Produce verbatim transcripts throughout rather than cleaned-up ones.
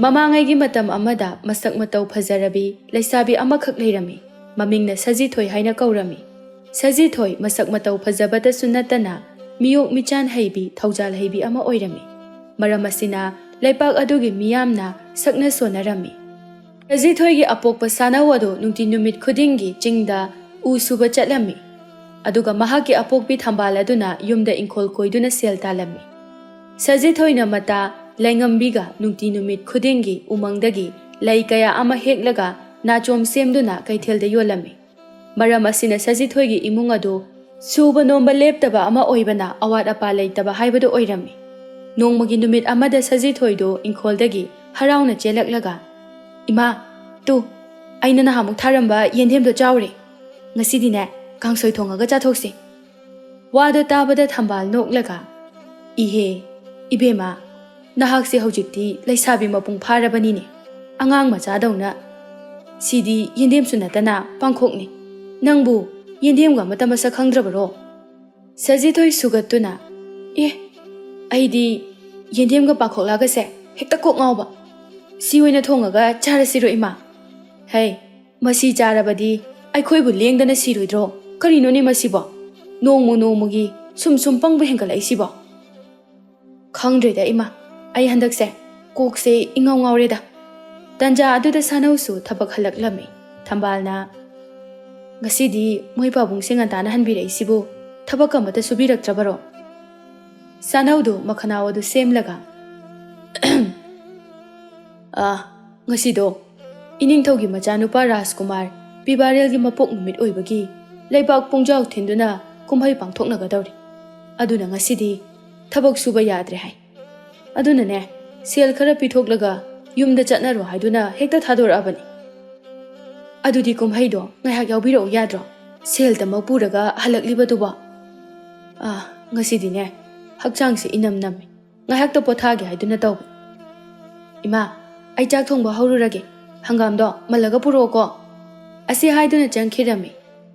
ꯃꯃꯥꯡꯉꯩꯒꯤ ꯃꯇꯝ ꯑꯃꯗ ꯃꯁꯛ ꯃꯇꯧ ꯐꯖꯔꯕꯤ ꯂꯩꯁꯥꯕꯤ ꯑꯃꯈꯛ ꯂꯩꯔꯝꯃꯤ꯫ ꯃꯃꯤꯡꯅ ꯁꯖꯤꯊꯣꯏ ꯍꯥꯏꯅ ꯀꯧꯔꯝꯃꯤ꯫ ꯁꯖꯤꯊꯣꯏ ꯃꯁꯛ ꯃꯇꯧ ꯐꯖꯕꯇꯁꯨ ꯅꯠꯇꯅ ꯃꯤꯑꯣꯛ ꯃꯤꯆꯥꯟ ꯍꯩꯕꯤ, ꯊꯧꯖꯥꯜ ꯍꯩꯕꯤ ꯑꯃ ꯑꯣꯏꯔꯝꯃꯤ꯫ ꯃꯔꯝ ꯑꯁꯤꯅ ꯂꯩꯄꯥꯛ ꯑꯗꯨꯒꯤ ꯃꯤꯌꯥꯝꯅ ꯁꯛꯅ ꯁꯣꯟꯅꯔꯝꯃꯤ꯫ ꯁꯖꯤꯊꯣꯏꯒꯤ ꯑꯄꯣꯛꯄ ꯁꯥꯅꯧ ꯑꯗꯨ ꯅꯨꯡꯇꯤ ꯅꯨꯃꯤꯠ ꯈꯨꯗꯤꯡꯒꯤ ꯆꯤꯡꯗ ꯎ ꯁꯨꯕ ꯆꯠꯂꯝꯃꯤ꯫ ꯑꯗꯨꯒ ꯃꯍꯥꯛꯀꯤ ꯑꯄꯣꯛꯄꯤ ꯊꯝꯕꯥꯜ ꯑꯗꯨꯅ ꯌꯨꯝꯗ ꯏꯪꯈꯣꯜ ꯀꯣꯏꯗꯨꯅ ꯁꯦꯜ ꯇꯥꯜꯂꯝꯃꯤ꯫ ꯁꯖꯤꯊꯣꯏꯅ ꯃꯇꯥ ꯂꯩꯉꯝꯕꯤꯒ ꯅꯨꯡꯇꯤ ꯅꯨꯃꯤꯠ ꯈꯨꯗꯤꯡꯒꯤ ꯎꯃꯪꯗꯒꯤ ꯂꯩ ꯀꯌꯥ ꯑꯃ ꯍꯦꯛꯂꯒ ꯅꯥꯆꯣꯝ ꯁꯦꯝꯗꯨꯅ ꯀꯩꯊꯦꯜꯗ ꯌꯣꯜꯂꯝꯃꯤ꯫ ꯃꯔꯝ ꯑꯁꯤꯅ ꯁꯖꯤꯊꯣꯏꯒꯤ ꯏꯃꯨꯡ ꯑꯗꯨ ꯁꯨꯕ ꯅꯣꯝꯕ ꯂꯦꯞꯇꯕ ꯑꯃ ꯑꯣꯏꯕꯅ ꯑꯋꯥꯠ ꯑꯄꯥ ꯂꯩꯇꯕ ꯍꯥꯏꯕꯗꯨ ꯑꯣꯏꯔꯝꯃꯤ꯫ ꯅꯣꯡꯃꯒꯤ ꯅꯨꯃꯤꯠ ꯑꯃꯗ ꯁꯖꯤꯊꯣꯏꯗꯨ ꯏꯪꯈꯣꯜꯗꯒꯤ ꯍꯔꯥꯎꯅ ꯆꯦꯜꯂꯛꯂꯒ, "ꯏꯃꯥ, ꯇꯨ, ꯑꯩꯅ ꯅꯍꯥꯟꯃꯨꯛ ꯊꯥꯔꯝꯕ ꯌꯦꯟꯗꯦꯝꯗꯣ ꯆꯥꯎꯔꯦ꯫ ꯉꯁꯤꯗꯤꯅꯦ, ꯀꯥꯡꯁꯣꯏ ꯊꯣꯡꯉꯒ ꯆꯥꯊꯣꯛꯁꯤ꯫" ꯋꯥꯗꯣ ꯇꯥꯕꯗ ꯊꯝꯕꯥꯜ ꯅꯣꯛꯂꯒ, "ꯏꯍꯦ, ꯏꯕꯦꯝꯃ, ꯅꯍꯥꯛꯁꯦ ꯍꯧꯖꯤꯛꯇꯤ ꯂꯩꯁꯥꯕꯤ ꯃꯄꯨꯡ ꯐꯥꯔꯕꯅꯤꯅꯦ, ꯑꯉꯥꯡ ꯃꯆꯥꯗꯧꯅ꯫ ꯁꯤꯗꯤ ꯌꯦꯟꯗꯦꯝꯁꯨ ꯅꯠꯇꯅ ꯄꯥꯡꯈꯣꯛꯅꯤ꯫ ꯅꯪꯕꯨ ꯌꯦꯟꯗꯦꯝꯒ ꯑꯃꯠꯇ ꯃꯁꯛ ꯈꯪꯗ꯭ꯔꯕꯔꯣ?" ꯁꯖꯤꯊꯣꯏ ꯁꯨꯒꯠꯇꯨꯅ, "ꯑꯦ, ꯑꯩꯗꯤ ꯌꯦꯟꯗꯦꯝꯒ ꯄꯥꯡꯈꯣꯛꯂꯥꯒꯁꯦ ꯍꯦꯛꯇ ꯀꯣꯛ ꯉꯥꯎꯕ꯫ ꯁꯤ ꯑꯣꯏꯅ ꯊꯣꯡꯉꯒ ꯆꯥꯔꯁꯤꯔꯣ, ꯏꯃꯥ?" "ꯍꯩ, ꯃꯁꯤ ꯆꯥꯔꯕꯗꯤ ꯑꯩꯈꯣꯏꯕꯨ ꯂꯦꯡꯗꯅ ꯁꯤꯔꯣꯏꯗ꯭ꯔꯣ? ꯀꯔꯤꯅꯣꯅꯦ ꯃꯁꯤꯕꯣ? ꯅꯣꯡꯃ ꯅꯣꯡꯃꯒꯤ ꯁꯨꯝ ꯁꯨꯝ ꯄꯪꯕ ꯍꯦꯟꯒꯠꯂꯛꯏꯁꯤꯕꯣ?" "ꯈꯪꯗ꯭ꯔꯦꯗ ꯏꯃꯥ, ꯑꯩ ꯍꯟꯗꯛꯁꯦ ꯀꯣꯛꯁꯦ ꯏꯉꯥꯎ ꯉꯥꯎꯔꯦꯗ꯫" ꯇꯟꯖꯥ ꯑꯗꯨꯗ ꯁꯥꯅꯧꯁꯨ ꯊꯕꯛ ꯍꯜꯂꯛꯂꯝꯃꯤ꯫ ꯊꯝꯕꯥꯜꯅ, "ꯉꯁꯤꯗꯤ ꯃꯣꯏ ꯄꯥꯕꯨꯡꯁꯦ ꯉꯟꯇꯥꯅ ꯍꯟꯕꯤꯔꯛꯏꯁꯤꯕꯨ ꯊꯕꯛ ꯑꯃꯠꯇ ꯁꯨꯕꯤꯔꯛꯇ꯭ꯔꯕꯔꯣ?" ꯁꯥꯅꯧꯗꯨ ꯃꯈꯅꯥꯎ ꯑꯗꯨ ꯁꯦꯝꯂꯒ, "ꯑꯥ, ꯉꯁꯤꯗꯣ ꯏꯅꯤꯡꯊꯧꯒꯤ ꯃꯆꯥꯅꯨꯄꯥ ꯔꯥꯖꯀꯨꯃꯥꯔ ꯄꯤꯕꯥꯔꯦꯜꯒꯤ ꯃꯄꯣꯛ ꯅꯨꯃꯤꯠ ꯑꯣꯏꯕꯒꯤ ꯂꯩꯕꯥꯛ ꯄꯨꯡꯖꯥꯎ ꯊꯤꯟꯗꯨꯅ ꯀꯨꯝꯍꯩ ꯄꯥꯡꯊꯣꯛꯅꯒꯗꯧꯔꯤ꯫ ꯑꯗꯨꯅ ꯉꯁꯤꯗꯤ ꯊꯕꯛ ꯁꯨꯕ ꯌꯥꯗ꯭ꯔꯦ ꯍꯥꯏ꯫ ꯑꯗꯨꯅꯅꯦ, ꯁꯦꯜ ꯈꯔ ꯄꯤꯊꯣꯛꯂꯒ ꯌꯨꯝꯗ ꯆꯠꯅꯔꯣ ꯍꯥꯏꯗꯨꯅ ꯍꯦꯛꯇ ꯊꯥꯗꯣꯔꯛꯑꯕꯅꯤ꯫ ꯑꯗꯨꯗꯤ ꯀꯨꯝꯍꯩꯗꯣ ꯉꯥꯏꯍꯥꯛ ꯌꯥꯎꯕꯤꯔꯛꯎ ꯌꯥꯗ꯭ꯔꯣ? ꯁꯦꯜꯇꯃꯛ ꯄꯨꯔꯒ ꯍꯜꯂꯛꯂꯤꯕꯗꯨꯕꯣ? ꯑꯥ, ꯉꯁꯤꯗꯤꯅꯦ, ꯍꯛꯆꯥꯡꯁꯦ ꯏꯅꯝ ꯅꯝꯃꯤ꯫ ꯉꯥꯏꯍꯥꯛꯇ ꯄꯣꯊꯥꯒꯦ ꯍꯥꯏꯗꯨꯅ ꯇꯧꯕ꯫ ꯏꯃꯥ, ꯑꯩ ꯆꯥꯛ ꯊꯣꯡꯕ ꯍꯧꯔꯨꯔꯒꯦ꯫ ꯍꯪꯒꯥꯝꯗꯣ ꯃꯜꯂꯒ ꯄꯨꯔꯛꯑꯣꯀꯣ꯫" ꯑꯁꯤ ꯍꯥꯏꯗꯨꯅ ꯆꯪꯈꯤꯔꯝꯃꯤ꯫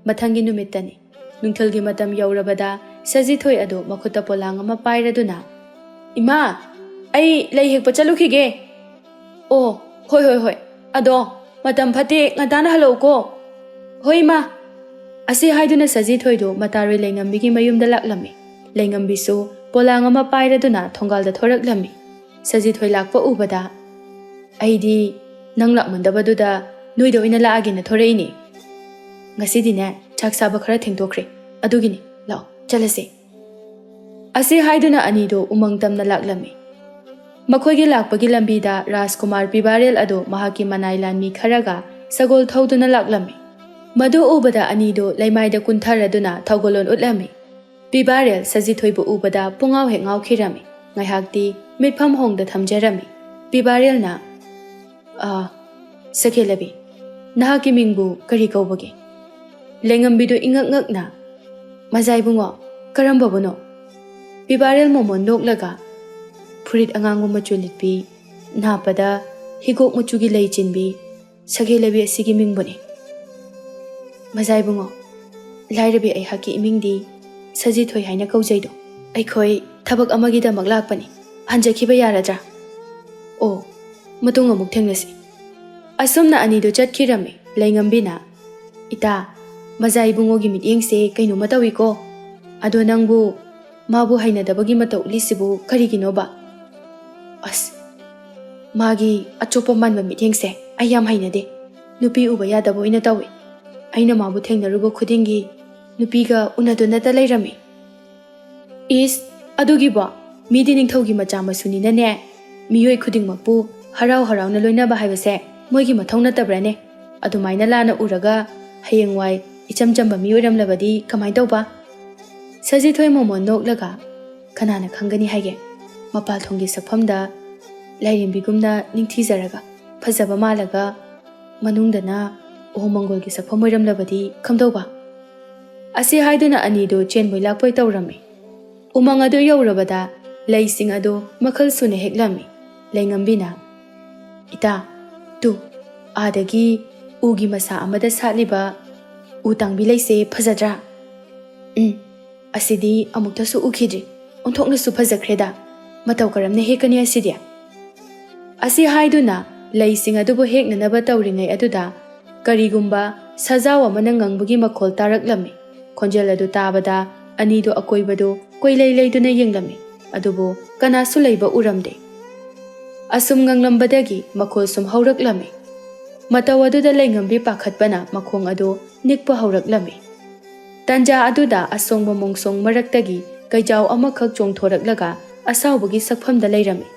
ꯃꯊꯪꯒꯤ ꯅꯨꯃꯤꯠꯇꯅꯤ꯫ ꯅꯨꯡꯊꯤꯜꯒꯤ ꯃꯇꯝ ꯌꯧꯔꯕꯗ ꯁꯖꯤꯊꯣꯏ ꯑꯗꯨ ꯃꯈꯨꯠꯇ ꯄꯣꯂꯥꯡ ꯑꯃ ꯄꯥꯏꯔꯗꯨꯅ, "ꯏꯃꯥ, ꯑꯩ ꯂꯩ ꯍꯦꯛꯄ ꯆꯠꯂꯨꯈꯤꯒꯦ꯫" "ꯑꯣ, ꯍꯣꯏ, ꯍꯣꯏ, ꯍꯣꯏ꯫ ꯑꯗꯣ ꯃꯇꯝ ꯐꯠꯇꯦ, ꯉꯟꯇꯥꯅ ꯍꯜꯂꯛꯎꯀꯣ꯫" "ꯍꯣꯏ, ꯏꯃꯥ꯫" ꯑꯁꯤ ꯍꯥꯏꯗꯨꯅ ꯁꯖꯤꯊꯣꯏꯗꯣ ꯃꯇꯥꯔꯣꯏ ꯂꯩꯉꯝꯕꯤꯒꯤ ꯃꯌꯨꯝꯗ ꯂꯥꯛꯂꯝꯃꯤ꯫ ꯂꯩꯉꯝꯕꯤꯁꯨ ꯄꯣꯂꯥꯡ ꯑꯃ ꯄꯥꯏꯔꯗꯨꯅ ꯊꯣꯡꯒꯥꯜꯗ ꯊꯣꯔꯛꯂꯝꯃꯤ꯫ ꯁꯖꯤꯊꯣꯏ ꯂꯥꯛꯄ ꯎꯕꯗ, "ꯑꯩꯗꯤ ꯅꯪ ꯂꯥꯛꯃꯟꯗꯕꯗꯨꯗ ꯅꯣꯏꯗ ꯑꯣꯏꯅ ꯂꯥꯛꯑꯒꯦꯅ ꯊꯣꯔꯛꯏꯅꯦ꯫ ꯉꯁꯤꯗꯤꯅꯦ, ꯆꯥꯛ ꯆꯥꯕ ꯈꯔ ꯊꯦꯡꯗꯣꯛꯈ꯭ꯔꯦ꯫ ꯑꯗꯨꯒꯤꯅꯤ꯫ ꯂꯥꯛꯑꯣ, ꯆꯠꯂꯁꯦ꯫" ꯑꯁꯤ ꯍꯥꯏꯗꯨꯅ ꯑꯅꯤꯗꯣ ꯎꯃꯪ ꯇꯝꯅ ꯂꯥꯛꯂꯝꯃꯤ꯫ ꯃꯈꯣꯏꯒꯤ ꯂꯥꯛꯄꯒꯤ ꯂꯝꯕꯤꯗ ꯔꯥꯖꯀꯨꯃꯥꯔ ꯄꯤꯕꯥꯔꯦꯜ ꯑꯗꯨ ꯃꯍꯥꯛꯀꯤ ꯃꯅꯥꯏ ꯂꯥꯟꯃꯤ ꯈꯔꯒ ꯁꯒꯣꯜ ꯊꯧꯗꯨꯅ ꯂꯥꯛꯂꯝꯃꯤ꯫ ꯃꯗꯨ ꯎꯕꯗ ꯑꯅꯤꯗꯨ ꯂꯩꯃꯥꯏꯗ ꯀꯨꯟꯊꯔꯗꯨꯅ ꯊꯧꯒꯜꯂꯣꯟ ꯎꯠꯂꯝꯃꯤ꯫ ꯄꯤꯕꯥꯔꯦꯜ ꯁꯖꯤꯊꯣꯏꯕꯨ ꯎꯕꯗ ꯄꯨꯡꯉꯥꯎ ꯍꯦꯛ ꯉꯥꯎꯈꯤꯔꯝꯃꯤ꯫ ꯉꯥꯏꯍꯥꯛꯇꯤ ꯃꯤꯠꯐꯝ ꯍꯣꯡꯗ ꯊꯝꯖꯔꯝꯃꯤ꯫ ꯄꯤꯕꯥꯔꯦꯜꯅ, "ꯑꯥ, ꯁꯈꯦꯂꯕꯤ, ꯅꯍꯥꯛꯀꯤ ꯃꯤꯡꯕꯨ ꯀꯔꯤ ꯀꯧꯕꯒꯦ?" ꯂꯩꯉꯝꯕꯤꯗꯨ ꯏꯉꯛ ꯉꯛꯅ, "ꯃꯖꯥ ꯏꯕꯨꯡꯉꯣ, ꯀꯔꯝꯕꯕꯨꯅꯣ?" ꯄꯤꯕꯥꯔꯦꯜ ꯃꯣꯃꯣꯟ ꯅꯣꯛꯂꯒ, "ꯐꯨꯔꯤꯠ ꯑꯉꯥꯡꯕ ꯃꯆꯨ ꯂꯤꯠꯄꯤ, ꯅꯥꯄꯗ ꯍꯤꯒꯣꯛ ꯃꯆꯨꯒꯤ ꯂꯩ ꯆꯤꯟꯕꯤ, ꯁꯈꯦꯂꯕꯤ ꯑꯁꯤꯒꯤ ꯃꯤꯡꯕꯨꯅꯤ꯫" "ꯃꯖꯥ ꯏꯕꯨꯡꯉꯣ, ꯂꯥꯏꯔꯕꯤ ꯑꯩꯍꯥꯛꯀꯤ ꯏꯃꯤꯡꯗꯤ ꯁꯖꯤꯊꯣꯏ ꯍꯥꯏꯅ ꯀꯧꯖꯩꯗꯣ꯫ ꯑꯩꯈꯣꯏ ꯊꯕꯛ ꯑꯃꯒꯤꯗꯃꯛ ꯂꯥꯛꯄꯅꯤ꯫ ꯍꯟꯖꯈꯤꯕ ꯌꯥꯔꯗ꯭ꯔꯥ?" "ꯑꯣ, ꯃꯇꯨꯡ ꯑꯃꯨꯛ ꯊꯦꯡꯅꯁꯤ꯫" ꯑꯁꯨꯝꯅ ꯑꯅꯤꯗꯨ ꯆꯠꯈꯤꯔꯝꯃꯤ꯫ ꯂꯩꯉꯝꯕꯤꯅ, "ꯏꯇꯥ, ꯃꯖꯥ ꯏꯕꯨꯡꯉꯣꯒꯤ ꯃꯤꯠꯌꯦꯡꯁꯦ ꯀꯩꯅꯣꯝꯃ ꯇꯧꯏꯀꯣ꯫ ꯑꯗꯣ ꯅꯪꯕꯨ ꯃꯥꯕꯨ ꯍꯩꯅꯗꯕꯒꯤ ꯃꯇꯧ ꯎꯠꯂꯤꯁꯤꯕꯨ ꯀꯔꯤꯒꯤꯅꯣꯕ?" "ꯑꯁ, ꯃꯥꯒꯤ ꯑꯆꯣꯞꯄ ꯃꯥꯟꯕ ꯃꯤꯠꯌꯦꯡꯁꯦ ꯑꯩ ꯌꯥꯝ ꯍꯩꯅꯗꯦ꯫ ꯅꯨꯄꯤ ꯎꯕ ꯌꯥꯗꯕ ꯑꯣꯏꯅ ꯇꯧꯏ꯫ ꯑꯩꯅ ꯃꯥꯕꯨ ꯊꯦꯡꯅꯔꯨꯕ ꯈꯨꯗꯤꯡꯒꯤ ꯅꯨꯄꯤꯒ ꯎꯅꯗꯨꯅꯇ ꯂꯩꯔꯝꯃꯤ꯫" "ꯏꯁ, ꯑꯗꯨꯒꯤꯕꯣ? ꯃꯤꯗꯤ ꯅꯤꯡꯊꯧꯒꯤ ꯃꯆꯥ ꯃꯁꯨꯅꯤꯅꯅꯦ, ꯃꯤꯑꯣꯏ ꯈꯨꯗꯤꯡꯃꯛꯄꯨ ꯍꯔꯥꯎ ꯍꯔꯥꯎꯅ ꯂꯣꯏꯅꯕ ꯍꯥꯏꯕꯁꯦ ꯃꯣꯏꯒꯤ ꯃꯊꯧ ꯅꯠꯇꯕ꯭ꯔꯥꯅꯦ? ꯑꯗꯨꯃꯥꯏꯅ ꯂꯥꯟꯅ ꯎꯔꯒ ꯍꯌꯦꯡꯋꯥꯏ ꯏꯆꯝ ꯆꯝꯕ ꯃꯤ ꯑꯣꯏꯔꯝꯂꯕꯗꯤ ꯀꯃꯥꯏ ꯇꯧꯕ?" ꯁꯖꯤꯊꯣꯏ ꯃꯣꯃꯣꯟ ꯅꯣꯛꯂꯒ, "ꯀꯅꯥꯅ ꯈꯪꯒꯅꯤ ꯍꯥꯏꯒꯦ? ꯃꯄꯥꯜ ꯊꯣꯡꯒꯤ ꯁꯛꯐꯝꯗ ꯂꯥꯏꯔꯦꯝꯕꯤꯒꯨꯝꯅ ꯅꯤꯡꯊꯤꯖꯔꯒ ꯐꯖꯕ ꯃꯥꯜꯂꯒ ꯃꯅꯨꯡꯗꯅ ꯑꯣ ꯃꯪꯒꯣꯜꯒꯤ ꯁꯛꯐꯝ ꯑꯣꯏꯔꯝꯂꯕꯗꯤ ꯀꯝꯗꯧꯕ?" ꯑꯁꯤ ꯍꯥꯏꯗꯨꯅ ꯑꯅꯤꯗꯨ ꯆꯦꯟꯕꯣꯏ ꯂꯥꯛꯄꯣꯏ ꯇꯧꯔꯝꯃꯤ꯫ ꯎꯃꯪ ꯑꯗꯨ ꯌꯧꯔꯕꯗ ꯂꯩꯁꯤꯡ ꯑꯗꯨ ꯃꯈꯜ ꯁꯨꯅ ꯍꯦꯛꯂꯝꯃꯤ꯫ ꯂꯩꯉꯝꯕꯤꯅ, "ꯏꯇꯥ, ꯇꯨ, ꯑꯥꯗꯒꯤ ꯎꯒꯤ ꯃꯁꯥ ꯑꯃꯗ ꯁꯥꯠꯂꯤꯕ ꯎ ꯇꯥꯡꯕꯤ ꯂꯩꯁꯦ ꯐꯖꯗ꯭ꯔꯥ? ꯎꯝ, ꯑꯁꯤꯗꯤ ꯑꯃꯨꯛꯇꯁꯨ ꯎꯈꯤꯗ꯭ꯔꯤ꯫ ꯑꯣꯟꯊꯣꯛꯅꯁꯨ ꯐꯖꯈ꯭ꯔꯦꯗ꯫ ꯃꯇꯧ ꯀꯔꯝꯅ ꯍꯦꯛꯀꯅꯤ ꯑꯁꯤꯗꯤ?" ꯑꯁꯤ ꯍꯥꯏꯗꯨꯅ ꯂꯩꯁꯤꯡ ꯑꯗꯨꯕꯨ ꯍꯦꯛꯅꯅꯕ ꯇꯧꯔꯤꯉꯩ ꯑꯗꯨꯗ ꯀꯔꯤꯒꯨꯝꯕ ꯁꯖꯥꯎ ꯑꯃꯅ ꯉꯪꯕꯒꯤ ꯃꯈꯣꯜ ꯇꯥꯔꯛꯂꯝꯃꯤ꯫ ꯈꯣꯟꯖꯦꯜ ꯑꯗꯨ ꯇꯥꯕꯗ ꯑꯅꯤꯗꯨ ꯑꯀꯣꯏꯕꯗꯨ ꯀꯣꯏꯂꯩ ꯂꯩꯗꯨꯅ ꯌꯦꯡꯂꯝꯃꯤ, ꯑꯗꯨꯕꯨ ꯀꯅꯥꯁꯨ ꯂꯩꯕ ꯎꯔꯝꯗꯦ꯫ ꯑꯁꯨꯝ ꯉꯪꯂꯝꯕꯗꯒꯤ ꯃꯈꯣꯜ ꯁꯨꯝ ꯍꯧꯔꯛꯂꯝꯃꯤ꯫ ꯃꯇꯧ ꯑꯗꯨꯗ ꯂꯩꯉꯝꯕꯤ ꯄꯥꯈꯠꯄꯅ ꯃꯈꯣꯡ ꯑꯗꯨ ꯅꯤꯛꯄ ꯍꯧꯔꯛꯂꯝꯃꯤ꯫ ꯇꯟꯖꯥ ꯑꯗꯨꯗ ꯑꯁꯣꯡꯕ ꯃꯣꯡꯁꯣꯡ ꯃꯔꯛꯇꯒꯤ ꯀꯩꯖꯥꯎ ꯑꯃꯈꯛ ꯆꯣꯡꯊꯣꯔꯛꯂꯒ ꯑꯁꯥꯎꯕꯒꯤ ꯁꯛꯐꯝꯗ ꯂꯩꯔꯝꯃꯤ꯫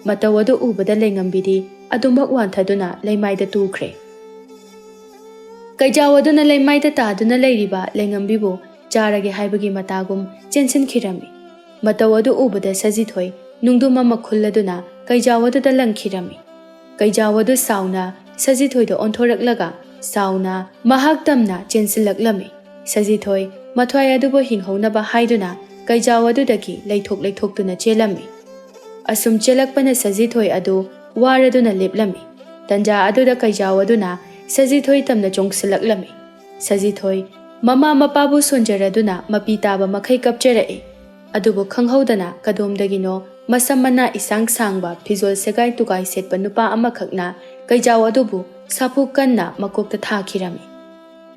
ꯃꯇꯧ ꯑꯗꯨ ꯎꯕꯗ ꯂꯩꯉꯝꯕꯤꯗꯤ ꯑꯗꯨꯃꯛ ꯋꯥꯟꯊꯗꯨꯅ ꯂꯩꯃꯥꯏꯗ ꯇꯨꯈ꯭ꯔꯦ꯫ ꯀꯩꯖꯥꯎ ꯑꯗꯨꯅ ꯂꯩꯃꯥꯏꯗ ꯇꯥꯗꯨꯅ ꯂꯩꯔꯤꯕ ꯂꯩꯉꯝꯕꯤꯕꯨ ꯆꯥꯔꯒꯦ ꯍꯥꯏꯕꯒꯤ ꯃꯇꯥꯒꯨꯝ ꯆꯦꯟꯁꯤꯟꯈꯤꯔꯝꯃꯤ꯫ ꯃꯇꯧ ꯑꯗꯨ ꯎꯕꯗ ꯁꯖꯤꯊꯣꯏ ꯅꯨꯡꯗꯨꯝ ꯑꯃ ꯈꯨꯜꯂꯗꯨꯅ ꯀꯩꯖꯥꯎ ꯑꯗꯨꯗ ꯂꯪꯈꯤꯔꯝꯃꯤ꯫ ꯀꯩꯖꯥꯎ ꯑꯗꯨ ꯁꯥꯎꯅ ꯁꯖꯤꯊꯣꯏꯗ ꯑꯣꯟꯊꯣꯔꯛꯂꯒ ꯁꯥꯎꯅ ꯃꯍꯥꯛ ꯇꯝꯅ ꯆꯦꯟꯁꯤꯜꯂꯛꯂꯝꯃꯤ꯫ ꯁꯖꯤꯊꯣꯏ ꯃꯊ꯭ꯋꯥꯏ ꯑꯗꯨꯕꯨ ꯍꯤꯡꯍꯧꯅꯕ ꯍꯥꯏꯗꯨꯅ ꯀꯩꯖꯥꯎ ꯑꯗꯨꯗꯒꯤ ꯂꯩꯊꯣꯛ ꯂꯩꯊꯣꯛꯇꯨꯅ ꯆꯦꯜꯂꯝꯃꯤ꯫ ꯑꯁꯨꯝ ꯆꯦꯜꯂꯛꯄꯅ ꯁꯖꯤꯊꯣꯏ ꯑꯗꯨ ꯋꯥꯔꯗꯨꯅ ꯂꯦꯞꯂꯝꯃꯤ꯫ ꯇꯟꯖꯥ ꯑꯗꯨꯗ ꯀꯩꯖꯥꯎ ꯑꯗꯨꯅ ꯁꯖꯤꯊꯣꯏ ꯇꯝꯅ ꯆꯣꯡꯁꯤꯜꯂꯛꯂꯝꯃꯤ꯫ ꯁꯖꯤꯊꯣꯏ ꯃꯃꯥ ꯃꯄꯥꯕꯨ ꯁꯣꯟꯖꯔꯗꯨꯅ ꯃꯄꯤ ꯇꯥꯕ ꯃꯈꯩ ꯀꯞꯆꯔꯛꯏ꯫ ꯑꯗꯨꯕꯨ ꯈꯪꯍꯧꯗꯅ ꯀꯗꯣꯝꯗꯒꯤꯅꯣ ꯃꯁꯝ ꯃꯅꯥ ꯏꯁꯥꯡ ꯁꯥꯡꯕ ꯐꯤꯖꯣꯜ ꯁꯦꯒꯥꯏ ꯇꯨꯒꯥꯏ ꯁꯦꯠꯄ ꯅꯨꯄꯥ ꯑꯃꯈꯛꯅ ꯀꯩꯖꯥꯎ ꯑꯗꯨꯕꯨ ꯁꯥꯐꯨ ꯀꯟꯅ ꯃꯀꯣꯛꯇ ꯊꯥꯈꯤꯔꯝꯃꯤ꯫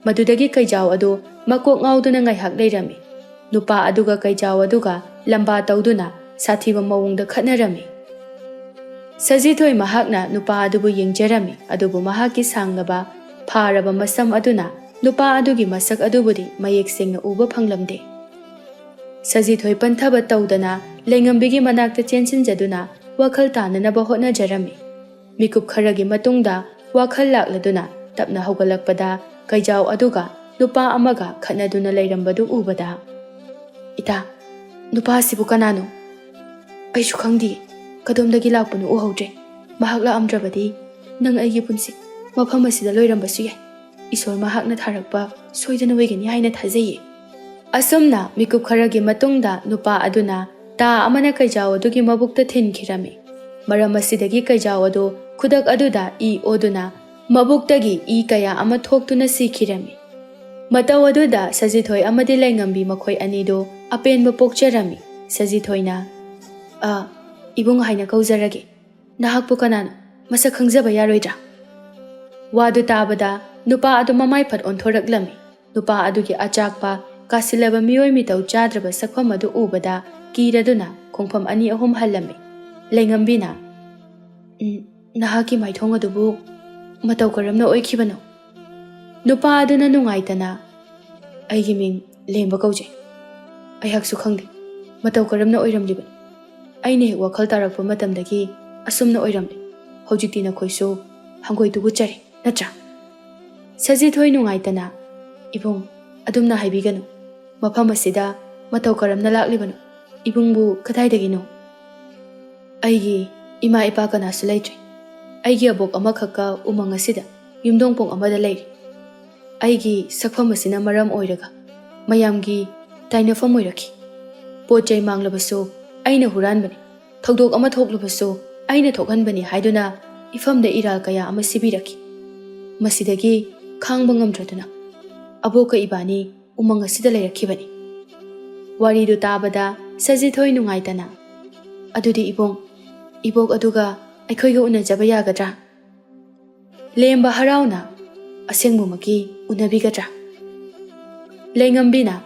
ꯃꯗꯨꯗꯒꯤ ꯀꯩꯖꯥꯎ ꯑꯗꯨ ꯃꯀꯣꯛ ꯉꯥꯎꯗꯨꯅ ꯉꯥꯏꯍꯥꯛ ꯂꯩꯔꯝꯃꯤ꯫ ꯅꯨꯄꯥ ꯑꯗꯨꯒ ꯀꯩꯖꯥꯎ ꯑꯗꯨꯒ ꯂꯝꯕꯥ ꯇꯧꯗꯨꯅ ꯁꯥꯊꯤꯕ ꯃꯑꯣꯡꯗ ꯈꯠꯅꯔꯝꯃꯤ꯫ ꯁꯖꯤꯊꯣꯏ ꯃꯍꯥꯛꯅ ꯅꯨꯄꯥ ꯑꯗꯨꯕꯨ ꯌꯦꯡꯖꯔꯝꯃꯤ, ꯑꯗꯨꯕꯨ ꯃꯍꯥꯛꯀꯤ ꯁꯥꯡꯂꯕ, ꯐꯥꯔꯕ ꯃꯁꯝ ꯑꯗꯨꯅ ꯅꯨꯄꯥ ꯑꯗꯨꯒꯤ ꯃꯁꯛ ꯑꯗꯨꯕꯨꯗꯤ ꯃꯌꯦꯛ ꯁꯦꯡꯅ ꯎꯕ ꯐꯪꯂꯝꯗꯦ꯫ ꯁꯖꯤꯊꯣꯏ ꯄꯟꯊꯕ ꯇꯧꯗꯅ ꯂꯩꯉꯝꯕꯤꯒꯤ ꯃꯅꯥꯛꯇ ꯆꯦꯟꯁꯤꯟꯖꯗꯨꯅ ꯋꯥꯈꯜ ꯇꯥꯅꯅꯕ ꯍꯣꯠꯅꯖꯔꯝꯃꯤ꯫ ꯃꯤꯀꯨꯞ ꯈꯔꯒꯤ ꯃꯇꯨꯡꯗ ꯋꯥꯈꯜ ꯂꯥꯛꯂꯗꯨꯅ ꯇꯞꯅ ꯍꯧꯒꯠꯂꯛꯄꯗ ꯀꯩꯖꯥꯎ ꯑꯗꯨꯒ ꯅꯨꯄꯥ ꯑꯃꯒ ꯈꯠꯅꯗꯨꯅ ꯂꯩꯔꯝꯕꯗꯨ ꯎꯕꯗ, "ꯏꯇꯥ, ꯅꯨꯄꯥꯁꯤꯕꯨ ꯀꯅꯥꯅꯣ? ꯑꯩꯁꯨ ꯈꯪꯗꯦ, ꯀꯗꯣꯝꯗꯒꯤ ꯂꯥꯛꯄꯅꯣ ꯎꯍꯧꯗ꯭ꯔꯦ꯫ ꯃꯍꯥꯛ ꯂꯥꯛꯑꯝꯗ꯭ꯔꯕꯗꯤ ꯅꯪ ꯑꯩꯒꯤ ꯄꯨꯟꯁꯤ ꯃꯐꯝ ꯑꯁꯤꯗ ꯂꯣꯏꯔꯝꯕꯁꯨ ꯌꯥꯏ꯫ ꯏꯁꯣꯔ ꯃꯍꯥꯛꯅ ꯊꯥꯔꯛꯄ ꯁꯣꯏꯗꯅ ꯑꯣꯏꯒꯅꯤ ꯍꯥꯏꯅ ꯊꯥꯖꯩꯌꯦ"꯫ ꯑꯁꯨꯝꯅ ꯃꯤꯀꯨꯞ ꯈꯔꯒꯤ ꯃꯇꯨꯡꯗ ꯅꯨꯄꯥ ꯑꯗꯨꯅ ꯇꯥ ꯑꯃꯅ ꯀꯩꯖꯥꯎ ꯑꯗꯨꯒꯤ ꯃꯕꯨꯛꯇ ꯊꯤꯟꯈꯤꯔꯝꯃꯤ꯫ ꯃꯔꯝ ꯑꯁꯤꯗꯒꯤ ꯀꯩꯖꯥꯎ ꯑꯗꯨ ꯈꯨꯗꯛ ꯑꯗꯨꯗ ꯏ ꯑꯣꯗꯨꯅ ꯃꯕꯨꯛꯇꯒꯤ ꯏ ꯀꯌꯥ ꯑꯃ ꯊꯣꯛꯇꯨꯅ ꯁꯤꯈꯤꯔꯝꯃꯤ꯫ ꯃꯇꯧ ꯑꯗꯨꯗ ꯁꯖꯤꯊꯣꯏ ꯑꯃꯗꯤ ꯂꯩꯉꯝꯕꯤ ꯃꯈꯣꯏ ꯑꯅꯤꯗꯨ ꯑꯄꯦꯟꯕ ꯄꯣꯛꯆꯔꯝꯃꯤ꯫ ꯁꯖꯤꯊꯣꯏꯅ, "ꯑ, ꯏꯕꯨꯡ ꯍꯥꯏꯅ ꯀꯧꯖꯔꯒꯦ"꯫ "ꯅꯍꯥꯛꯄꯨ ꯀꯅꯥꯅꯣ? ꯃꯁꯛ ꯈꯪꯖꯕ ꯌꯥꯔꯣꯏꯗ꯭ꯔꯥ?" ꯋꯥꯗꯨ ꯇꯥꯕꯗ ꯅꯨꯄꯥ ꯑꯗꯨ ꯃꯃꯥꯏ ꯐꯠ ꯑꯣꯟꯊꯣꯔꯛꯂꯝꯃꯤ꯫ ꯅꯨꯄꯥ ꯑꯗꯨꯒꯤ ꯑꯆꯥꯛꯄ, ꯀꯥꯁꯤꯜꯂꯕ ꯃꯤꯑꯣꯏ ꯃꯤꯇꯧ ꯆꯥꯗ꯭ꯔꯕ ꯁꯛꯐꯝ ꯑꯗꯨ ꯎꯕꯗ ꯀꯤꯔꯗꯨꯅ ꯈꯣꯡꯐꯝ ꯑꯅꯤ ꯑꯍꯨꯝ ꯍꯜꯂꯝꯃꯤ꯫ ꯂꯩꯉꯝꯕꯤꯅ, "ꯎꯝ, ꯅꯍꯥꯛꯀꯤ ꯃꯥꯏꯊꯣꯡ ꯑꯗꯨꯕꯨ ꯃꯇꯧ ꯀꯔꯝꯅ ꯑꯣꯏꯈꯤꯕꯅꯣ?" ꯅꯨꯄꯥ ꯑꯗꯨꯅ ꯅꯨꯡꯉꯥꯏꯇꯅ, "ꯑꯩꯒꯤ ꯃꯤꯡ ꯂꯦꯝꯕ ꯀꯧꯖꯩ꯫ ꯑꯩꯍꯥꯛꯁꯨ ꯈꯪꯗꯦ ꯃꯇꯧ ꯀꯔꯝꯅ ꯑꯣꯏꯔꯝꯂꯤꯕꯅꯣ꯫ ꯑꯩꯅ ꯍꯦꯛ ꯋꯥꯈꯜ ꯇꯥꯔꯛꯄ ꯃꯇꯝꯗꯒꯤ ꯑꯁꯨꯝꯅ ꯑꯣꯏꯔꯝꯂꯦ꯫ ꯍꯧꯖꯤꯛꯇꯤ ꯅꯈꯣꯏꯁꯨ ꯍꯪꯒꯣꯏ ꯇꯨꯒꯨꯠꯆꯔꯦ, ꯅꯠꯇ꯭ꯔꯥ?" ꯁꯖꯤꯊꯣꯏ ꯅꯨꯡꯉꯥꯏꯇꯅ, "ꯏꯕꯨꯡ, ꯑꯗꯨꯝꯅ ꯍꯥꯏꯕꯤꯒꯅꯨ꯫ ꯃꯐꯝ ꯑꯁꯤꯗ ꯃꯇꯧ ꯀꯔꯝꯅ ꯂꯥꯛꯂꯤꯕꯅꯣ? ꯏꯕꯨꯡꯕꯨ ꯀꯗꯥꯏꯗꯒꯤꯅꯣ?" "ꯑꯩꯒꯤ ꯏꯃꯥ ꯏꯄꯥ ꯀꯅꯥꯁꯨ ꯂꯩꯇ꯭ꯔꯦ꯫ ꯑꯩꯒꯤ ꯑꯕꯣꯛ ꯑꯃꯈꯛꯀ ꯎꯃꯪ ꯑꯁꯤꯗ ꯌꯨꯝꯗꯣꯡꯄꯣꯡ ꯑꯃꯗ ꯂꯩꯔꯤ꯫ ꯑꯩꯒꯤ ꯁꯛꯐꯝ ꯑꯁꯤꯅ ꯃꯔꯝ ꯑꯣꯏꯔꯒ ꯃꯌꯥꯝꯒꯤ ꯇꯥꯏꯅꯐꯝ ꯑꯣꯏꯔꯛꯈꯤ꯫ ꯄꯣꯠ ꯆꯩ ꯃꯥꯡꯂꯕꯁꯨ ꯑꯩꯅ ꯍꯨꯔꯥꯟꯕꯅꯤ꯫ ꯊꯧꯗꯣꯛ ꯑꯃ ꯊꯣꯛꯂꯕꯁꯨ ꯑꯩꯅ ꯊꯣꯛꯍꯟꯕꯅꯤ" ꯍꯥꯏꯗꯨꯅ ꯏꯐꯝꯗ ꯏꯔꯥꯜ ꯀꯌꯥ ꯑꯃ ꯁꯤꯕꯤꯔꯛꯈꯤ꯫ ꯃꯁꯤꯗꯒꯤ ꯈꯥꯡꯕ ꯉꯝꯗ꯭ꯔꯗꯨꯅ ꯑꯕꯣꯛꯀ ꯏꯕꯥꯅꯤ ꯎꯃꯪ ꯑꯁꯤꯗ ꯂꯩꯔꯛꯈꯤꯕꯅꯤ꯫ ꯋꯥꯔꯤꯗꯨ ꯇꯥꯕꯗ ꯁꯖꯤꯊꯣꯏ ꯅꯨꯡꯉꯥꯏꯇꯅ, "ꯑꯗꯨꯗꯤ ꯏꯕꯨꯡ, ꯏꯕꯣꯛ ꯑꯗꯨꯒ ꯑꯩꯈꯣꯏꯒ ꯎꯅꯖꯕ ꯌꯥꯒꯗ꯭ꯔꯥ?" ꯂꯦꯝꯕ ꯍꯔꯥꯎꯅ, "ꯑꯁꯦꯡꯕꯃꯛꯀꯤ ꯎꯅꯕꯤꯒꯗ꯭ꯔꯥ?" ꯂꯩꯉꯝꯕꯤꯅ,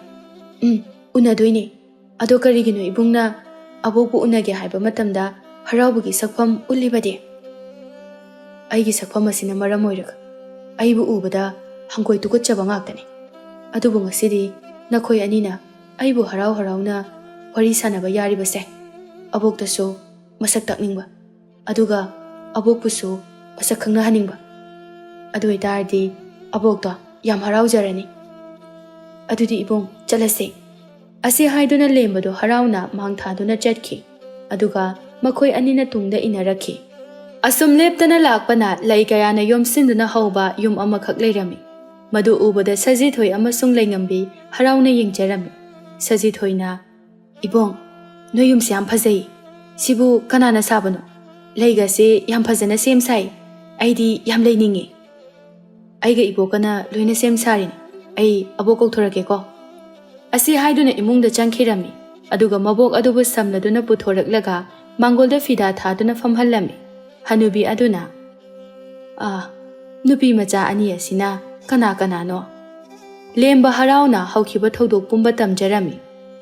"ꯎꯝ, ꯎꯅꯗꯣꯏꯅꯦ꯫ ꯑꯗꯣ ꯀꯔꯤꯒꯤꯅꯣ ꯏꯕꯨꯡꯅ ꯑꯕꯣꯛꯄꯨ ꯎꯅꯒꯦ ꯍꯥꯏꯕ ꯃꯇꯝꯗ ꯍꯔꯥꯎꯕꯒꯤ ꯁꯛꯐꯝ ꯎꯠꯂꯤꯕꯗꯤ?" "ꯑꯩꯒꯤ ꯁꯛꯐꯝ ꯑꯁꯤꯅ ꯃꯔꯝ ꯑꯣꯏꯔꯒ ꯑꯩꯕꯨ ꯎꯕꯗ ꯍꯪꯒꯣꯏ ꯇꯨꯀꯠꯆꯕ ꯉꯥꯛꯇꯅꯤ꯫ ꯑꯗꯨꯕꯨ ꯉꯁꯤꯗꯤ ꯅꯈꯣꯏ ꯑꯅꯤꯅ ꯑꯩꯕꯨ ꯍꯔꯥꯎ ꯍꯔꯥꯎꯅ ꯋꯥꯔꯤ ꯁꯥꯟꯅꯕ ꯌꯥꯔꯤꯕꯁꯦ ꯑꯕꯣꯛꯇꯁꯨ ꯃꯁꯛ ꯇꯥꯛꯅꯤꯡꯕ, ꯑꯗꯨꯒ ꯑꯕꯣꯛꯄꯨꯁꯨ ꯃꯁꯛ ꯈꯪꯅꯍꯟꯅꯤꯡꯕ꯫ ꯑꯗꯨ ꯑꯣꯏꯇꯥꯔꯗꯤ ꯑꯕꯣꯛꯇꯣ ꯌꯥꯝ ꯍꯔꯥꯎꯖꯔꯅꯤ꯫ ꯑꯗꯨꯗꯤ ꯏꯕꯨꯡ, ꯆꯠꯂꯁꯦ꯫" ꯑꯁꯤ ꯍꯥꯏꯗꯨꯅ ꯂꯦꯝꯕꯗꯨ ꯍꯔꯥꯎꯅ ꯃꯥꯡ ꯊꯥꯗꯨꯅ ꯆꯠꯈꯤ꯫ ꯑꯗꯨꯒ ꯃꯈꯣꯏ ꯑꯅꯤꯅ ꯇꯨꯡꯗ ꯏꯟꯅꯔꯛꯈꯤ꯫ ꯑꯁꯨꯝ ꯂꯦꯞꯇꯅ ꯂꯥꯛꯄꯅ ꯂꯩ ꯀꯌꯥꯅ ꯌꯣꯝꯁꯤꯟꯗꯨꯅ ꯍꯧꯕ ꯌꯨꯝ ꯑꯃꯈꯛ ꯂꯩꯔꯝꯃꯤ꯫ ꯃꯗꯨ ꯎꯕꯗ ꯁꯖꯤꯊꯣꯏ ꯑꯃꯁꯨꯡ ꯂꯩꯉꯝꯕꯤ ꯍꯔꯥꯎꯅ ꯌꯦꯡꯖꯔꯝꯃꯤ꯫ ꯁꯖꯤꯊꯣꯏꯅ, "ꯏꯕꯣꯡ, ꯅꯣꯏ ꯌꯨꯝꯁꯦ ꯌꯥꯝ ꯐꯖꯩ꯫ ꯁꯤꯕꯨ ꯀꯅꯥꯅ ꯁꯥꯕꯅꯣ? ꯂꯩꯒꯁꯦ ꯌꯥꯝ ꯐꯖꯅ ꯁꯦꯝ ꯁꯥꯏ꯫ ꯑꯩꯗꯤ ꯌꯥꯝ ꯂꯩꯅꯤꯡꯉꯦ꯫ ꯑꯩꯒ ꯏꯕꯣꯛꯀꯅ ꯂꯣꯏꯅ ꯁꯦꯝ ꯁꯥꯔꯤꯅꯤ꯫ ꯑꯩ ꯑꯕꯣꯛ ꯀꯧꯊꯣꯔꯛꯀꯦꯀꯣ꯫" ꯑꯁꯤ ꯍꯥꯏꯗꯨꯅ ꯏꯃꯨꯡꯗ ꯆꯪꯈꯤꯔꯝꯃꯤ꯫ ꯑꯗꯨꯒ ꯃꯕꯣꯛ ꯑꯗꯨꯕꯨ ꯁꯝꯅꯗꯨꯅ ꯄꯨꯊꯣꯔꯛꯂꯒ ꯃꯥꯡꯒꯣꯜꯗ ꯐꯤꯗꯥ ꯊꯥꯗꯨꯅ ꯐꯝꯍꯜꯂꯝꯃꯤ꯫ ꯍꯅꯨꯕꯤ ꯑꯗꯨꯅ, "ꯑꯥ, ꯅꯨꯄꯤ ꯃꯆꯥ ꯑꯅꯤ ꯑꯁꯤꯅ ꯀꯅꯥ ꯀꯅꯥꯅꯣ?" ꯂꯦꯝꯕ ꯍꯔꯥꯎꯅ ꯍꯧꯈꯤꯕ ꯊꯧꯗꯣꯛ ꯄꯨꯝꯕ ꯇꯝꯖꯔꯝꯃꯤ꯫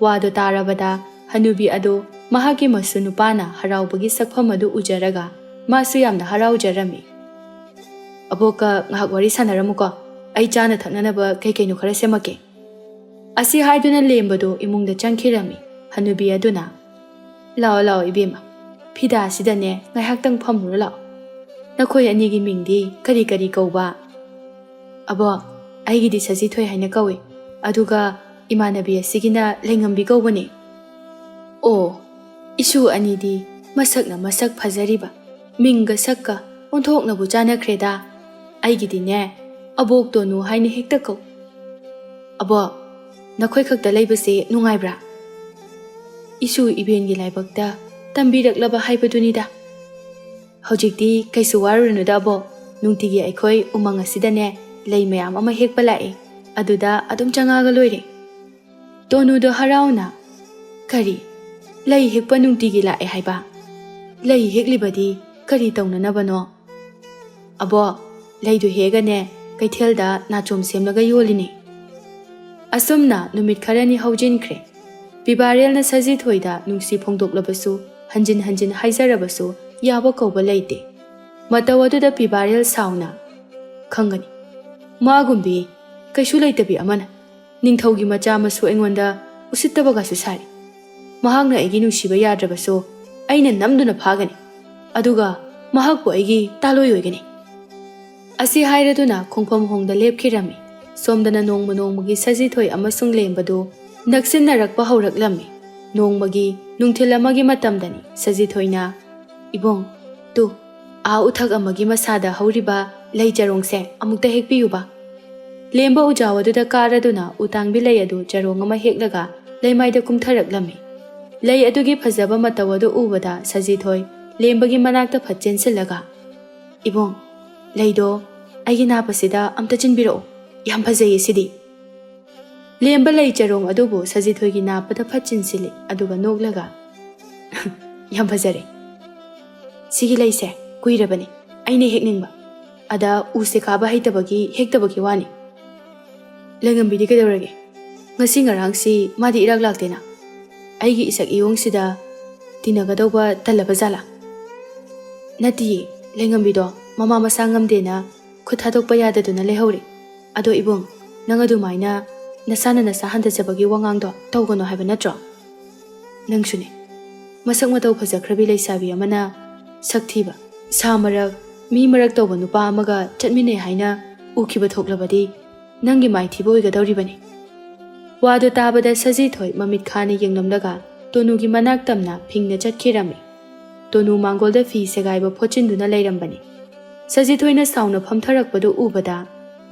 ꯋꯥꯗꯨ ꯇꯥꯔꯕꯗ ꯍꯅꯨꯕꯤ ꯑꯗꯨ ꯃꯍꯥꯛꯀꯤ ꯃꯁꯨ ꯅꯨꯄꯥꯅ ꯍꯔꯥꯎꯕꯒꯤ ꯁꯛꯐꯝ ꯑꯗꯨ ꯎꯖꯔꯒ ꯃꯥꯁꯨ ꯌꯥꯝꯅ ꯍꯔꯥꯎꯖꯔꯝꯃꯤ꯫ "ꯑꯕꯣꯛꯀ ꯉꯥꯏꯍꯥꯛ ꯋꯥꯔꯤ ꯁꯥꯟꯅꯔꯝꯃꯨꯀꯣ, ꯑꯩ ꯆꯥꯅ ꯊꯛꯅꯅꯕ ꯀꯩ ꯀꯩꯅꯣ ꯈꯔ ꯁꯦꯝꯃꯛꯀꯦ꯫" ꯑꯁꯤ ꯍꯥꯏꯗꯨꯅ ꯂꯦꯝꯕꯗꯨ ꯏꯃꯨꯡꯗ ꯆꯪꯈꯤꯔꯝꯃꯤ꯫ ꯍꯅꯨꯕꯤ ꯑꯗꯨꯅ, "ꯂꯥꯛꯑꯣ, ꯂꯥꯛꯑꯣ ꯏꯕꯦꯝꯃ, ꯐꯤꯗꯥꯁꯤꯗꯅꯦ ꯉꯥꯏꯍꯥꯛꯇꯪ ꯐꯝꯃꯨꯔꯣ ꯂꯥꯛꯑꯣ꯫ ꯅꯈꯣꯏ ꯑꯅꯤꯒꯤ ꯃꯤꯡꯗꯤ ꯀꯔꯤ ꯀꯔꯤ ꯀꯧꯕ?" "ꯑꯕꯣ, ꯑꯩꯒꯤꯗꯤ ꯁꯖꯤꯊꯣꯏ ꯍꯥꯏꯅ ꯀꯧꯏ, ꯑꯗꯨꯒ ꯏꯃꯥꯟꯅꯕꯤ ꯑꯁꯤꯒꯤꯅ ꯂꯩꯉꯝꯕꯤ ꯀꯧꯕꯅꯦ꯫" "ꯑꯣ, ꯏꯁꯨ ꯑꯅꯤꯗꯤ ꯃꯁꯛꯅ ꯃꯁꯛ ꯐꯖꯔꯤꯕ, ꯃꯤꯡꯒ ꯁꯛꯀ ꯑꯣꯟꯊꯣꯛꯅꯕꯨ ꯆꯥꯟꯅꯈ꯭ꯔꯦꯗ꯫ ꯑꯩꯒꯤꯗꯤꯅꯦ ꯑꯕꯣꯛ ꯇꯣꯅꯨ ꯍꯥꯏꯅ ꯍꯦꯛꯇ ꯀꯧ꯫" "ꯑꯕꯣ, ꯅꯈꯣꯏ ꯈꯛꯇ ꯂꯩꯕꯁꯦ ꯅꯨꯡꯉꯥꯏꯕ꯭ꯔꯥ?" "ꯏꯁꯨ ꯏꯕꯦꯟꯒꯤ ꯂꯥꯏꯕꯛꯇ ꯇꯝꯕꯤꯔꯛꯂꯕ ꯍꯥꯏꯕꯗꯨꯅꯤꯗ꯫ ꯍꯧꯖꯤꯛꯇꯤ ꯀꯩꯁꯨ ꯋꯥꯔꯨꯔꯅꯨꯗ ꯑꯕꯣ, ꯅꯨꯡꯇꯤꯒꯤ ꯑꯩꯈꯣꯏ ꯎꯃꯪ ꯑꯁꯤꯗꯅꯦ ꯂꯩ ꯃꯌꯥꯝ ꯑꯃ ꯍꯦꯛꯄ ꯂꯥꯛꯑꯦ, ꯑꯗꯨꯗ ꯑꯗꯨꯝ ꯆꯪꯉꯛꯑꯒ ꯂꯣꯏꯔꯦ꯫" ꯇꯣꯅꯨꯗꯣ ꯍꯔꯥꯎꯅ, "ꯀꯔꯤ? ꯂꯩ ꯍꯦꯛꯄ ꯅꯨꯡꯇꯤꯒꯤ ꯂꯥꯛꯑꯦ ꯍꯥꯏꯕ? ꯂꯩ ꯍꯦꯛꯂꯤꯕꯗꯤ ꯀꯔꯤ ꯇꯧꯅꯅꯕꯅꯣ?" "ꯑꯕꯣ, ꯂꯩꯗꯨ ꯍꯦꯛꯑꯒꯅꯦ ꯀꯩꯊꯦꯜꯗ ꯅꯥꯆꯣꯝ ꯁꯦꯝꯂꯒ ꯌꯣꯜꯂꯤꯅꯦ꯫" ꯑꯁꯨꯝꯅ ꯅꯨꯃꯤꯠ ꯈꯔꯅꯤ ꯍꯧꯖꯤꯟꯈ꯭ꯔꯦ꯫ ꯄꯤꯕꯥꯔꯦꯜꯅ ꯁꯖꯤꯊꯣꯏꯗ ꯅꯨꯡꯁꯤ ꯐꯣꯡꯗꯣꯛꯂꯕꯁꯨ ꯍꯟꯖꯤꯟ ꯍꯟꯖꯤꯟ ꯍꯥꯏꯖꯔꯕꯁꯨ ꯌꯥꯕ ꯀꯧꯕ ꯂꯩꯇꯦ꯫ ꯃꯇꯧ ꯑꯗꯨꯗ ꯄꯤꯕꯥꯔꯦꯜ ꯁꯥꯎꯅ, "ꯈꯪꯒꯅꯤ, ꯃꯥꯒꯨꯝꯕꯤ ꯀꯩꯁꯨ ꯂꯩꯇꯕꯤ ꯑꯃꯅ ꯅꯤꯡꯊꯧꯒꯤ ꯃꯆꯥ ꯃꯁꯨ ꯑꯩꯉꯣꯟꯗ ꯎꯁꯤꯠꯇꯕꯒꯁꯨ ꯁꯥꯔꯤ꯫ ꯃꯍꯥꯛꯅ ꯑꯩꯒꯤ ꯅꯨꯡꯁꯤꯕ ꯌꯥꯗ꯭ꯔꯕꯁꯨ ꯑꯩꯅ ꯅꯝꯗꯨꯅ ꯐꯥꯒꯅꯤ, ꯑꯗꯨꯒ ꯃꯍꯥꯛꯄꯨ ꯑꯩꯒꯤ ꯇꯥꯂꯣꯏ ꯑꯣꯏꯒꯅꯤ꯫" ꯑꯁꯤ ꯍꯥꯏꯔꯗꯨꯅ ꯈꯣꯡꯐꯝ ꯍꯣꯡꯗ ꯂꯦꯞꯈꯤꯔꯝꯃꯤ꯫ ꯁꯣꯝꯗꯅ ꯅꯣꯡꯃ ꯅꯣꯡꯃꯒꯤ ꯁꯖꯤꯊꯣꯏ ꯑꯃꯁꯨꯡ ꯂꯦꯝꯕꯗꯨ ꯅꯛꯁꯤꯟꯅꯔꯛꯄ ꯍꯧꯔꯛꯂꯝꯃꯤ꯫ ꯅꯣꯡꯃꯒꯤ ꯅꯨꯡꯊꯤꯜ ꯑꯃꯒꯤ ꯃꯇꯝꯗꯅꯤ ꯁꯖꯤꯊꯣꯏꯅ, "ꯏꯕꯨꯡ, ꯇꯨ, ꯑꯥ ꯎꯊꯛ ꯑꯃꯒꯤ ꯃꯁꯥꯗ ꯍꯧꯔꯤꯕ ꯂꯩ ꯆꯔꯣꯡꯁꯦ ꯑꯃꯨꯛꯇ ꯍꯦꯛꯄꯤꯌꯨꯕ꯫" ꯂꯦꯝꯕ ꯎꯖꯥꯎ ꯑꯗꯨꯗ ꯀꯥꯔꯗꯨꯅ ꯎꯇꯥꯡꯕꯤ ꯂꯩ ꯑꯗꯨ ꯆꯔꯣꯡ ꯑꯃ ꯍꯦꯛꯂꯒ ꯂꯩꯃꯥꯏꯗ ꯀꯨꯝꯊꯔꯛꯂꯝꯃꯤ꯫ ꯂꯩ ꯑꯗꯨꯒꯤ ꯐꯖꯕ ꯃꯇꯧ ꯑꯗꯨ ꯎꯕꯗ ꯁꯖꯤꯊꯣꯏ ꯂꯦꯝꯕꯒꯤ ꯃꯅꯥꯛꯇ ꯐꯠ ꯆꯦꯟꯁꯤꯜꯂꯒ, "ꯏꯕꯨꯡ, ꯂꯩꯗꯣ ꯑꯩꯒꯤ ꯅꯥꯞ ꯑꯁꯤꯗ ꯑꯝꯇ ꯆꯤꯟꯕꯤꯔꯛꯑꯣ, ꯌꯥꯝ ꯐꯖꯩꯌꯦ ꯁꯤꯗꯤ꯫" ꯂꯦꯝꯕ ꯂꯩ ꯆꯔꯣꯡ ꯑꯗꯨꯕꯨ ꯁꯖꯤꯊꯣꯏꯒꯤ ꯅꯥꯞꯄꯗ ꯐꯠ ꯆꯤꯟꯁꯤꯜꯂꯤ, ꯑꯗꯨꯒ ꯅꯣꯛꯂꯒ, ꯌꯥꯝ ꯐꯖꯔꯦ꯫ ꯁꯤꯒꯤ ꯂꯩꯁꯦ ꯀꯨꯏꯔꯕꯅꯤ ꯑꯩꯅ ꯍꯦꯛꯅꯤꯡꯕ꯫ ꯑꯗ ꯎꯁꯦ ꯀꯥꯕ ꯍꯩꯇꯕꯒꯤ ꯍꯦꯛꯇꯕꯒꯤ ꯋꯥꯅꯤ꯫ ꯂꯩꯉꯝꯕꯤꯗꯤ ꯀꯩꯗꯧꯔꯒꯦ? ꯉꯁꯤ ꯉꯔꯥꯡꯁꯤ ꯃꯥꯗꯤ ꯏꯔꯥꯛ ꯂꯥꯛꯇꯦꯅ꯫ ꯑꯩꯒꯤ ꯏꯁꯛ ꯏꯌꯣꯡꯁꯤꯗ ꯇꯤꯟꯅꯒꯗꯧꯕ ꯇꯜꯂꯕ ꯖꯥꯠꯂꯥ? ꯅꯠꯇꯤꯌꯦ, ꯂꯩꯉꯝꯕꯤꯗꯣ ꯃꯃꯥ ꯃꯁꯥ ꯉꯝꯗꯦꯅ ꯈꯨꯠ ꯊꯥꯗꯣꯛꯄ ꯌꯥꯗꯗꯨꯅ ꯂꯩꯍꯧꯔꯦ꯫ ꯑꯗꯣ ꯏꯕꯨꯡ, ꯅꯪ ꯑꯗꯨꯃꯥꯏꯅ ꯅꯁꯥꯅ ꯅꯁꯥ ꯍꯟꯊꯖꯕꯒꯤ ꯋꯥꯉꯥꯡꯗꯣ ꯇꯧꯒꯅꯣ ꯍꯥꯏꯕ ꯅꯠꯇ꯭ꯔꯣ? ꯅꯪꯁꯨꯅꯦ꯫ ꯃꯁꯛ ꯃꯇꯧ ꯐꯖꯈ꯭ꯔꯕꯤ ꯂꯩꯁꯥꯕꯤ ꯑꯃꯅ ꯁꯛ ꯊꯤꯕ, ꯁꯥ ꯃꯔꯛ, ꯃꯤ ꯃꯔꯛ ꯇꯧꯕ ꯅꯨꯄꯥ ꯑꯃꯒ ꯆꯠꯃꯤꯟꯅꯩ ꯍꯥꯏꯅ ꯎꯈꯤꯕ ꯊꯣꯛꯂꯕꯗꯤ ꯅꯪꯒꯤ ꯃꯥꯏꯊꯤꯕ ꯑꯣꯏꯒꯗꯧꯔꯤꯕꯅꯤ꯫ ꯋꯥꯗꯨ ꯇꯥꯕꯗ ꯁꯖꯤꯊꯣꯏ ꯃꯃꯤꯠ ꯈꯥꯅ ꯌꯦꯡꯂꯝꯂꯒ ꯇꯣꯅꯨꯒꯤ ꯃꯅꯥꯛ ꯇꯝꯅ ꯐꯤꯡꯅ ꯆꯠꯈꯤꯔꯝꯃꯤ꯫ ꯇꯣꯅꯨ ꯃꯥꯡꯒꯣꯜꯗ ꯐꯤ ꯁꯦꯒꯥꯏꯕ ꯐꯣꯠꯆꯤꯟꯗꯨꯅ ꯂꯩꯔꯝꯕꯅꯤ꯫ ꯁꯖꯤꯊꯣꯏꯅ ꯁꯥꯎꯅ ꯐꯝꯊꯔꯛꯄꯗꯨ ꯎꯕꯗ,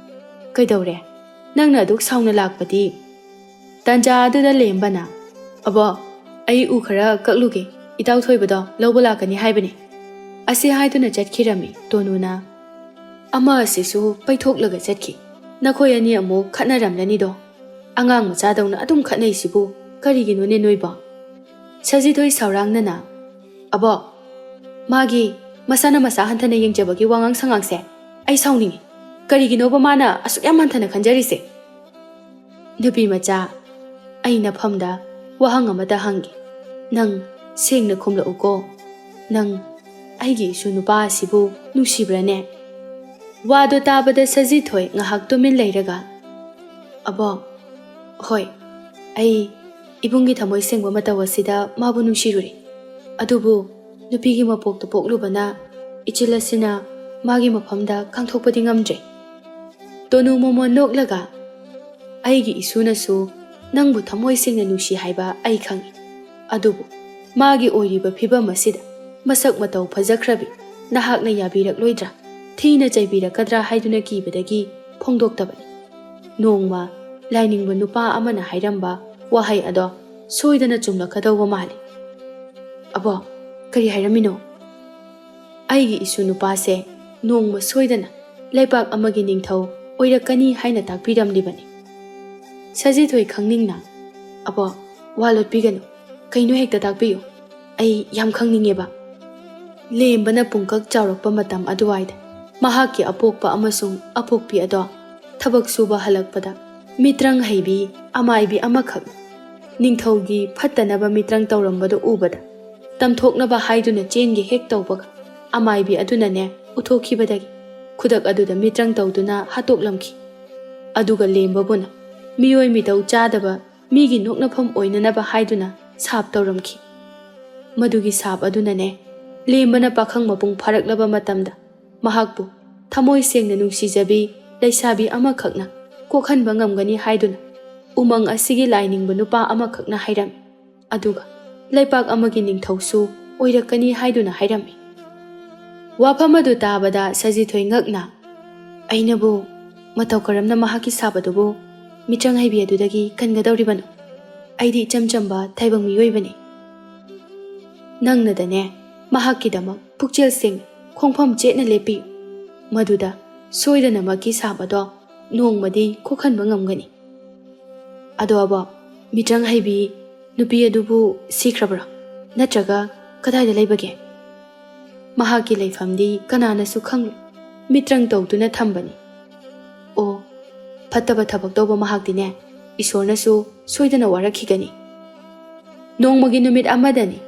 "ꯀꯩꯗꯧꯔꯦ? ꯅꯪꯅ ꯑꯗꯨꯛ ꯁꯥꯎꯅ ꯂꯥꯛꯄꯗꯤ?" ꯇꯥꯟꯖꯥ ꯑꯗꯨꯗ ꯂꯦꯝꯕꯅ, "ꯑꯕꯣ, ꯑꯩ ꯎ ꯈꯔ ꯀꯛꯂꯨꯒꯦ, ꯏꯇꯥꯎ ꯊꯣꯏꯕꯗꯣ ꯂꯧꯕ ꯂꯥꯛꯀꯅꯤ ꯍꯥꯏꯕꯅꯤ"꯫ ꯑꯁꯤ ꯍꯥꯏꯗꯨꯅ ꯆꯠꯈꯤꯔꯝꯃꯤ ꯇꯣꯅꯨꯅ꯫ ꯑꯃ ꯑꯁꯤꯁꯨ ꯄꯩꯊꯣꯛꯂꯒ ꯆꯠꯈꯤ꯫ ꯅꯈꯣꯏ ꯑꯅꯤ ꯑꯃꯨꯛ ꯈꯠꯅꯔꯝꯂꯅꯤꯗꯣ꯫ ꯑꯉꯥꯡ ꯃꯆꯥꯗꯧꯅ ꯑꯗꯨꯝ ꯈꯠꯅꯩꯁꯤꯕꯨ ꯀꯔꯤꯒꯤꯅꯣꯅꯦ ꯅꯣꯏꯕꯣ? ꯁꯖꯤꯊꯣꯏ ꯁꯥꯎꯔꯥꯡꯅꯅ, "ꯑꯕꯣ, ꯃꯥꯒꯤ ꯃꯁꯥꯅ ꯃꯁꯥ ꯍꯟꯊꯅ ꯌꯦꯡꯖꯕꯒꯤ ꯋꯥꯉꯥꯡ ꯁꯉꯥꯡꯁꯦ ꯑꯩ ꯁꯥꯎꯅꯤꯡꯉꯤ꯫ ꯀꯔꯤꯒꯤꯅꯣꯕ ꯃꯥꯅ ꯑꯁꯨꯛ ꯌꯥꯝ ꯍꯟꯊꯅ ꯈꯟꯖꯔꯤꯁꯦ?" "ꯅꯨꯄꯤ ꯃꯆꯥ, ꯑꯩ ꯅꯐꯝꯗ ꯋꯥꯍꯪ ꯑꯃꯇ ꯍꯪꯒꯦ꯫ ꯅꯪ ꯁꯦꯡꯅ ꯈꯨꯝꯂꯛꯎꯀꯣ꯫ ꯅꯪ ꯑꯩꯒꯤ ꯏꯁꯨ ꯅꯨꯄꯥ ꯑꯁꯤꯕꯨ ꯅꯨꯡꯁꯤꯕ꯭ꯔꯥꯅꯦ?" ꯋꯥꯗꯣ ꯇꯥꯕꯗ ꯁꯖꯤꯊꯣꯏ ꯉꯥꯏꯍꯥꯛ ꯇꯨꯃꯤꯟ ꯂꯩꯔꯒ, "ꯑꯕꯣ, ꯍꯣꯏ, ꯑꯩ ꯏꯕꯨꯡꯒꯤ ꯊꯃꯣꯏ ꯁꯦꯡꯕ ꯃꯇꯧ ꯑꯁꯤꯗ ꯃꯥꯕꯨ ꯅꯨꯡꯁꯤꯔꯨꯔꯦ꯫ ꯑꯗꯨꯕꯨ ꯅꯨꯄꯤꯒꯤ ꯃꯄꯣꯛꯇ ꯄꯣꯛꯂꯨꯕꯅ ꯏꯆꯤꯜ ꯑꯁꯤꯅ ꯃꯥꯒꯤ ꯃꯐꯝꯗ ꯀꯥꯡꯊꯣꯛꯄꯗꯤ ꯉꯝꯗ꯭ꯔꯦ"꯫ ꯇꯣꯅꯨ ꯃꯣꯃꯣꯟ ꯅꯣꯛꯂꯒ, "ꯑꯩꯒꯤ ꯏꯁꯨꯅꯁꯨ ꯅꯪꯕꯨ ꯊꯃꯣꯏ ꯁꯦꯡꯅ ꯅꯨꯡꯁꯤ ꯍꯥꯏꯕ ꯑꯩ ꯈꯪꯏ꯫ ꯑꯗꯨꯕꯨ ꯃꯥꯒꯤ ꯑꯣꯏꯔꯤꯕ ꯐꯤꯕꯝ ꯑꯁꯤꯗ ꯃꯁꯛ ꯃꯇꯧ ꯐꯖꯈ꯭ꯔꯕꯤ ꯅꯍꯥꯛꯅ ꯌꯥꯕꯤꯔꯛꯂꯣꯏꯗ꯭ꯔꯥ, ꯊꯤꯅ ꯆꯩꯕꯤꯔꯛꯀꯗ꯭ꯔꯥ ꯍꯥꯏꯗꯨꯅ ꯀꯤꯕꯗꯒꯤ ꯐꯣꯡꯗꯣꯛꯇꯕꯅꯤ꯫ ꯅꯣꯡꯃ ꯂꯥꯏꯅꯤꯡꯕ ꯅꯨꯄꯥ ꯑꯃꯅ ꯍꯥꯏꯔꯝꯕ ꯋꯥꯍꯩ ꯑꯗꯣ ꯁꯣꯏꯗꯅ ꯆꯨꯝꯂꯛꯀꯗꯧꯕ ꯃꯥꯜꯂꯤ"꯫ "ꯑꯕꯣ, ꯀꯔꯤ ꯍꯥꯏꯔꯝꯃꯤꯅꯣ?" "ꯑꯩꯒꯤ ꯏꯁꯨ ꯅꯨꯄꯥꯁꯦ ꯅꯣꯡꯃ ꯁꯣꯏꯗꯅ ꯂꯩꯕꯥꯛ ꯑꯃꯒꯤ ꯅꯤꯡꯊꯧ ꯑꯣꯏꯔꯛꯀꯅꯤ ꯍꯥꯏꯅ ꯇꯥꯛꯄꯤꯔꯝꯂꯤꯕꯅꯤ"꯫ ꯁꯖꯤꯊꯣꯏ ꯈꯪꯅꯤꯡꯅ, "ꯑꯕꯣ, ꯋꯥ ꯂꯣꯠꯄꯤꯒꯅꯨ, ꯀꯩꯅꯣ ꯍꯦꯛꯇ ꯇꯥꯛꯄꯤꯌꯨ"꯫ ꯑꯩ ꯌꯥꯝ ꯈꯪꯅꯤꯡꯉꯦꯕ꯫ ꯂꯦꯝꯕꯅ ꯄꯨꯡꯀꯛ ꯆꯥꯎꯔꯛꯄ ꯃꯇꯝ ꯑꯗꯨꯋꯥꯏꯗ ꯃꯍꯥꯛꯀꯤ ꯑꯄꯣꯛꯄ ꯑꯃꯁꯨꯡ ꯑꯄꯣꯛꯄꯤ ꯑꯗꯣ ꯊꯕꯛ ꯁꯨꯕ ꯍꯜꯂꯛꯄꯗ ꯃꯤꯇ꯭ꯔꯪ ꯍꯩꯕꯤ ꯑꯃꯥꯏꯕꯤ ꯑꯃꯈꯛ ꯅꯤꯡꯊꯧꯒꯤ ꯐꯠꯇꯅꯕ ꯃꯤꯇ꯭ꯔꯪ ꯇꯧꯔꯝꯕꯗꯨ ꯎꯕꯗ, ꯇꯝꯊꯣꯛꯅꯕ ꯍꯥꯏꯗꯨꯅ ꯆꯦꯟꯒꯦ ꯍꯦꯛ ꯇꯧꯕꯒ, ꯑꯃꯥꯏꯕꯤ ꯑꯗꯨꯅꯅꯦ ꯎꯠꯊꯣꯛꯈꯤꯕꯗꯒꯤ ꯈꯨꯗꯛ ꯑꯗꯨꯗ ꯃꯤꯇ꯭ꯔꯪ ꯇꯧꯗꯨꯅ ꯍꯥꯠꯇꯣꯛꯂꯝꯈꯤ꯫ ꯑꯗꯨꯒ ꯂꯦꯝꯕꯕꯨꯅ ꯃꯤꯑꯣꯏ ꯃꯤꯇꯧ ꯆꯥꯗꯕ ꯃꯤꯒꯤ ꯅꯣꯛꯅꯐꯝ ꯑꯣꯏꯅꯅꯕ ꯍꯥꯏꯗꯨꯅ ꯁꯥꯞ ꯇꯧꯔꯝꯈꯤ꯫ ꯃꯗꯨꯒꯤ ꯁꯥꯞ ꯑꯗꯨꯅꯅꯦ ꯂꯦꯝꯕꯅ ꯄꯥꯈꯪ ꯃꯄꯨꯡ ꯐꯥꯔꯛꯂꯕ ꯃꯇꯝꯗ ꯃꯍꯥꯛꯄꯨ ꯊꯃꯣꯏ ꯁꯦꯡꯅ ꯅꯨꯡꯁꯤꯖꯕꯤ ꯂꯩꯁꯥꯕꯤ ꯑꯃꯈꯛꯅ ꯀꯣꯛꯍꯟꯕ ꯉꯝꯒꯅꯤ ꯍꯥꯏꯗꯨꯅ ꯎꯃꯪ ꯑꯁꯤꯒꯤ ꯂꯥꯏꯅꯤꯡꯕ ꯅꯨꯄꯥ ꯑꯃꯈꯛꯅ ꯍꯥꯏꯔꯝꯃꯤ꯫ ꯑꯗꯨꯒ ꯂꯩꯄꯥꯛ ꯑꯃꯒꯤ ꯅꯤꯡꯊꯧꯁꯨ ꯑꯣꯏꯔꯛꯀꯅꯤ ꯍꯥꯏꯗꯨꯅ ꯍꯥꯏꯔꯝꯃꯤ꯫ ꯋꯥꯐꯝ ꯑꯗꯨ ꯇꯥꯕꯗ ꯁꯖꯤꯊꯣꯏ ꯉꯛꯅ, "ꯑꯩꯅꯕꯨ ꯃꯇꯧ ꯀꯔꯝꯅ ꯃꯍꯥꯛꯀꯤ ꯁꯥꯞ ꯑꯗꯨꯕꯨ ꯃꯤꯇ꯭ꯔꯪ ꯍꯩꯕꯤ ꯑꯗꯨꯗꯒꯤ ꯀꯟꯒꯗꯧꯔꯤꯕꯅꯣ? ꯑꯩꯗꯤ ꯏꯆꯝ ꯆꯝꯕ ꯇꯥꯏꯕꯪ ꯃꯤꯑꯣꯏꯕꯅꯤ꯫ ꯅꯪꯅꯗꯅꯦ ꯃꯍꯥꯛꯀꯤꯗꯃꯛ ꯄꯨꯛꯆꯦꯜ ꯁꯦꯡꯅ ꯈꯣꯡꯐꯝ ꯆꯦꯠꯅ ꯂꯦꯞꯄꯤꯌꯨ꯫ ꯃꯗꯨꯗ ꯁꯣꯏꯗꯅꯃꯛꯀꯤ ꯁꯥꯞ ꯑꯗꯣ ꯅꯣꯡꯃꯗꯤ ꯀꯣꯛꯍꯟꯕ ꯉꯝꯒꯅꯤ꯫ ꯑꯗꯣ ꯑꯕꯣ, ꯃꯤꯇ꯭ꯔꯪ ꯍꯩꯕꯤ ꯅꯨꯄꯤ ꯑꯗꯨꯕꯨ ꯁꯤꯈ꯭ꯔꯕ꯭ꯔꯥ? ꯅꯠꯇ꯭ꯔꯒ ꯀꯗꯥꯏꯗ ꯂꯩꯕꯒꯦ? ꯃꯍꯥꯛꯀꯤ ꯂꯩꯐꯝꯗꯤ ꯀꯅꯥꯅꯁꯨ ꯈꯪꯂꯣꯏ꯫ ꯃꯤꯇ꯭ꯔꯪ ꯇꯧꯗꯨꯅ ꯊꯝꯕꯅꯤ꯫ ꯑꯣ, ꯐꯠꯇꯕ ꯊꯕꯛ ꯇꯧꯕ ꯃꯍꯥꯛꯇꯤꯅꯦ, ꯏꯁꯣꯔꯅꯁꯨ ꯁꯣꯏꯗꯅ ꯋꯥꯔꯛꯈꯤꯒꯅꯤ"꯫ ꯅꯣꯡꯃꯒꯤ ꯅꯨꯃꯤꯠ ꯑꯃꯗꯅꯤ꯫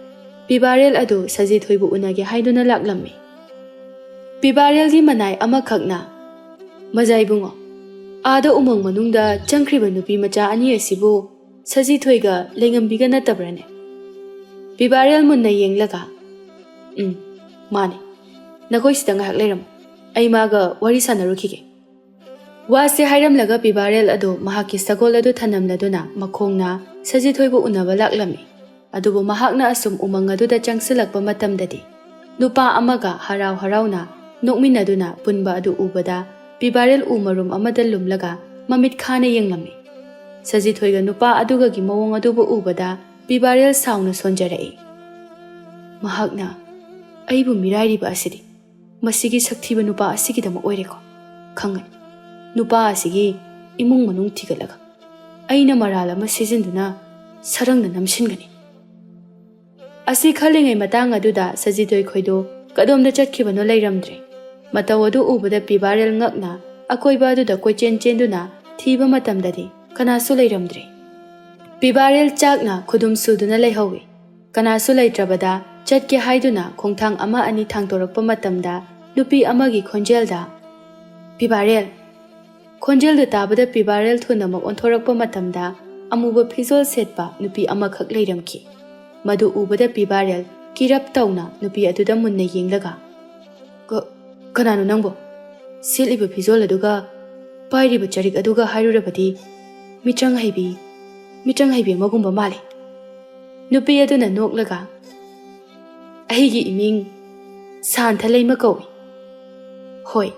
ꯄꯤꯕꯥꯔꯦꯜ ꯑꯗꯨ ꯁꯖꯤꯊꯣꯏꯕꯨ ꯎꯅꯒꯦ ꯍꯥꯏꯗꯨꯅ ꯂꯥꯛꯂꯝꯃꯤ꯫ ꯄꯤꯕꯥꯔꯦꯜꯒꯤ ꯃꯅꯥꯏ ꯑꯃꯈꯛꯅ, "ꯃꯖꯥ ꯏꯕꯨꯡꯉꯣ, ꯑꯥꯗ ꯎꯃꯪ ꯃꯅꯨꯡꯗ ꯆꯪꯈ꯭ꯔꯤꯕ ꯅꯨꯄꯤ ꯃꯆꯥ ꯑꯅꯤ ꯑꯁꯤꯕꯨ ꯁꯖꯤꯊꯣꯏꯒ ꯂꯩꯉꯝꯕꯤꯒ ꯅꯠꯇꯕ꯭ꯔꯅꯦ?" ꯄꯤꯕꯥꯔꯦꯜ ꯃꯨꯟꯅ ꯌꯦꯡꯂꯒ, "ꯎꯝ, ꯃꯥꯅꯤ꯫ ꯅꯈꯣꯏ ꯁꯤꯗ ꯉꯥꯏꯍꯥꯛ ꯂꯩꯔꯝꯃꯨ꯫ ꯑꯩ ꯃꯥꯒ ꯋꯥꯔꯤ ꯁꯥꯟꯅꯔꯨꯈꯤꯒꯦ"꯫ ꯋꯥꯁꯦ ꯍꯥꯏꯔꯝꯂꯒ ꯄꯤꯕꯥꯔꯦꯜ ꯑꯗꯨ ꯃꯍꯥꯛꯀꯤ ꯁꯒꯣꯜ ꯑꯗꯨ ꯊꯅꯝꯂꯗꯨꯅ ꯃꯈꯣꯡꯅ ꯁꯖꯤꯊꯣꯏꯕꯨ ꯎꯅꯕ ꯂꯥꯛꯂꯝꯃꯤ꯫ ꯑꯗꯨꯕꯨ ꯃꯍꯥꯛꯅ ꯑꯁꯨꯝ ꯎꯃꯪ ꯑꯗꯨꯗ ꯆꯪꯁꯤꯜꯂꯛꯄ ꯃꯇꯝꯗꯗꯤ, ꯅꯨꯄꯥ ꯑꯃꯒ ꯍꯔꯥꯎ ꯍꯔꯥꯎꯅ ꯅꯣꯛꯃꯤꯟꯅꯗꯨꯅ ꯄꯨꯟꯕ ꯑꯗꯨ ꯎꯕꯗ, ꯄꯤꯕꯥꯔꯦꯜ ꯎ ꯃꯔꯨꯝ ꯑꯃꯗ ꯂꯨꯝꯂꯒ ꯃꯃꯤꯠ ꯈꯥꯅ ꯌꯦꯡꯂꯝꯃꯤ꯫ ꯁꯖꯤꯊꯣꯏꯒ ꯅꯨꯄꯥ ꯑꯗꯨꯒꯒꯤ ꯃꯑꯣꯡ ꯑꯗꯨꯕꯨ ꯎꯕꯗ, ꯄꯤꯕꯥꯔꯦꯜ ꯁꯥꯎꯅ ꯁꯣꯟꯖꯔꯛꯏ꯫ ꯃꯍꯥꯛꯅ ꯑꯩꯕꯨ ꯃꯤꯔꯥꯏꯔꯤꯕ ꯑꯁꯤꯗꯤ ꯃꯁꯤꯒꯤ ꯁꯛꯊꯤꯕ ꯅꯨꯄꯥ ꯑꯁꯤꯒꯤꯗꯃꯛ ꯑꯣꯏꯔꯦꯀꯣ꯫ ꯈꯪꯒꯅꯤ, ꯅꯨꯄꯥ ꯑꯁꯤꯒꯤ ꯏꯃꯨꯡ ꯃꯅꯨꯡ ꯊꯤꯒꯠꯂꯒ ꯑꯩꯅ ꯃꯔꯥꯜ ꯑꯃ ꯁꯤꯖꯤꯟꯗꯨꯅ ꯁꯔꯪꯅ ꯅꯝꯁꯤꯟꯒꯅꯤ꯫ ꯑꯁꯤ ꯈꯜꯂꯤꯉꯩ ꯃꯇꯥꯡ ꯑꯗꯨꯗ ꯁꯖꯤꯊꯣꯏ ꯈꯣꯏꯗꯣ ꯀꯗꯣꯝꯗ ꯆꯠꯈꯤꯕꯅꯣ ꯂꯩꯔꯝꯗ꯭ꯔꯦ꯫ ꯃꯇꯧ ꯑꯗꯨ ꯎꯕꯗ ꯄꯤꯕꯥꯔꯦꯜ ꯉꯛꯅ ꯑꯀꯣꯏꯕ ꯑꯗꯨꯗ ꯀꯣꯏꯆꯦꯟ ꯆꯦꯟꯗꯨꯅ ꯊꯤꯕ ꯃꯇꯝꯗꯗꯤ ꯀꯅꯥꯁꯨ ꯂꯩꯔꯝꯗ꯭ꯔꯦ꯫ ꯄꯤꯕꯥꯔꯦꯜ ꯆꯥꯛꯅ ꯈꯨꯗꯨꯝ ꯁꯨꯗꯨꯅ ꯂꯩꯍꯧꯏ꯫ ꯀꯅꯥꯁꯨ ꯂꯩꯇ꯭ꯔꯕꯗ ꯆꯠꯀꯦ ꯍꯥꯏꯗꯨꯅ ꯈꯣꯡꯊꯥꯡ ꯑꯃ ꯑꯅꯤ ꯊꯥꯡꯗꯣꯔꯛꯄ ꯃꯇꯝꯗ ꯅꯨꯄꯤ ꯑꯃꯒꯤ ꯈꯣꯟꯖꯦꯜꯗ, "ꯄꯤꯕꯥꯔꯦꯜ!" ꯈꯣꯟꯖꯦꯜꯗꯨ ꯇꯥꯕꯗ ꯄꯤꯕꯥꯔꯦꯜ ꯊꯨꯅꯃꯛ ꯑꯣꯟꯊꯣꯔꯛꯄ ꯃꯇꯝꯗ ꯑꯃꯨꯕ ꯐꯤꯖꯣꯜ ꯁꯦꯠꯄ ꯅꯨꯄꯤ ꯑꯃꯈꯛ ꯂꯩꯔꯝꯈꯤ꯫ ꯃꯗꯨ ꯎꯕꯗ ꯄꯤꯕꯥꯔꯦꯜ ꯀꯤꯔꯞ ꯇꯧꯅ ꯅꯨꯄꯤ ꯑꯗꯨꯗ ꯃꯨꯟꯅ ꯌꯦꯡꯂꯒ, "ꯀ-, ꯀꯅꯥꯅꯣ ꯅꯪꯕꯣ? ꯁꯦꯠꯂꯤꯕ ꯐꯤꯖꯣꯜ ꯑꯗꯨꯒ ꯄꯥꯏꯔꯤꯕ ꯆꯔꯤꯛ ꯑꯗꯨꯒ ꯍꯥꯏꯔꯨꯔꯕꯗꯤ ꯃꯤꯇ꯭ꯔꯪ ꯍꯩꯕꯤ, ꯃꯤꯇ꯭ꯔꯪ ꯍꯩꯕꯤ ꯑꯃꯒꯨꯝꯕ ꯃꯥꯜꯂꯤ꯫" ꯅꯨꯄꯤ ꯑꯗꯨꯅ ꯅꯣꯛꯂꯒ, "ꯑꯩꯒꯤ ꯏꯃꯤꯡ ꯁꯥꯟꯊꯂꯩꯃ ꯀꯧꯏ꯫ ꯍꯣꯏ,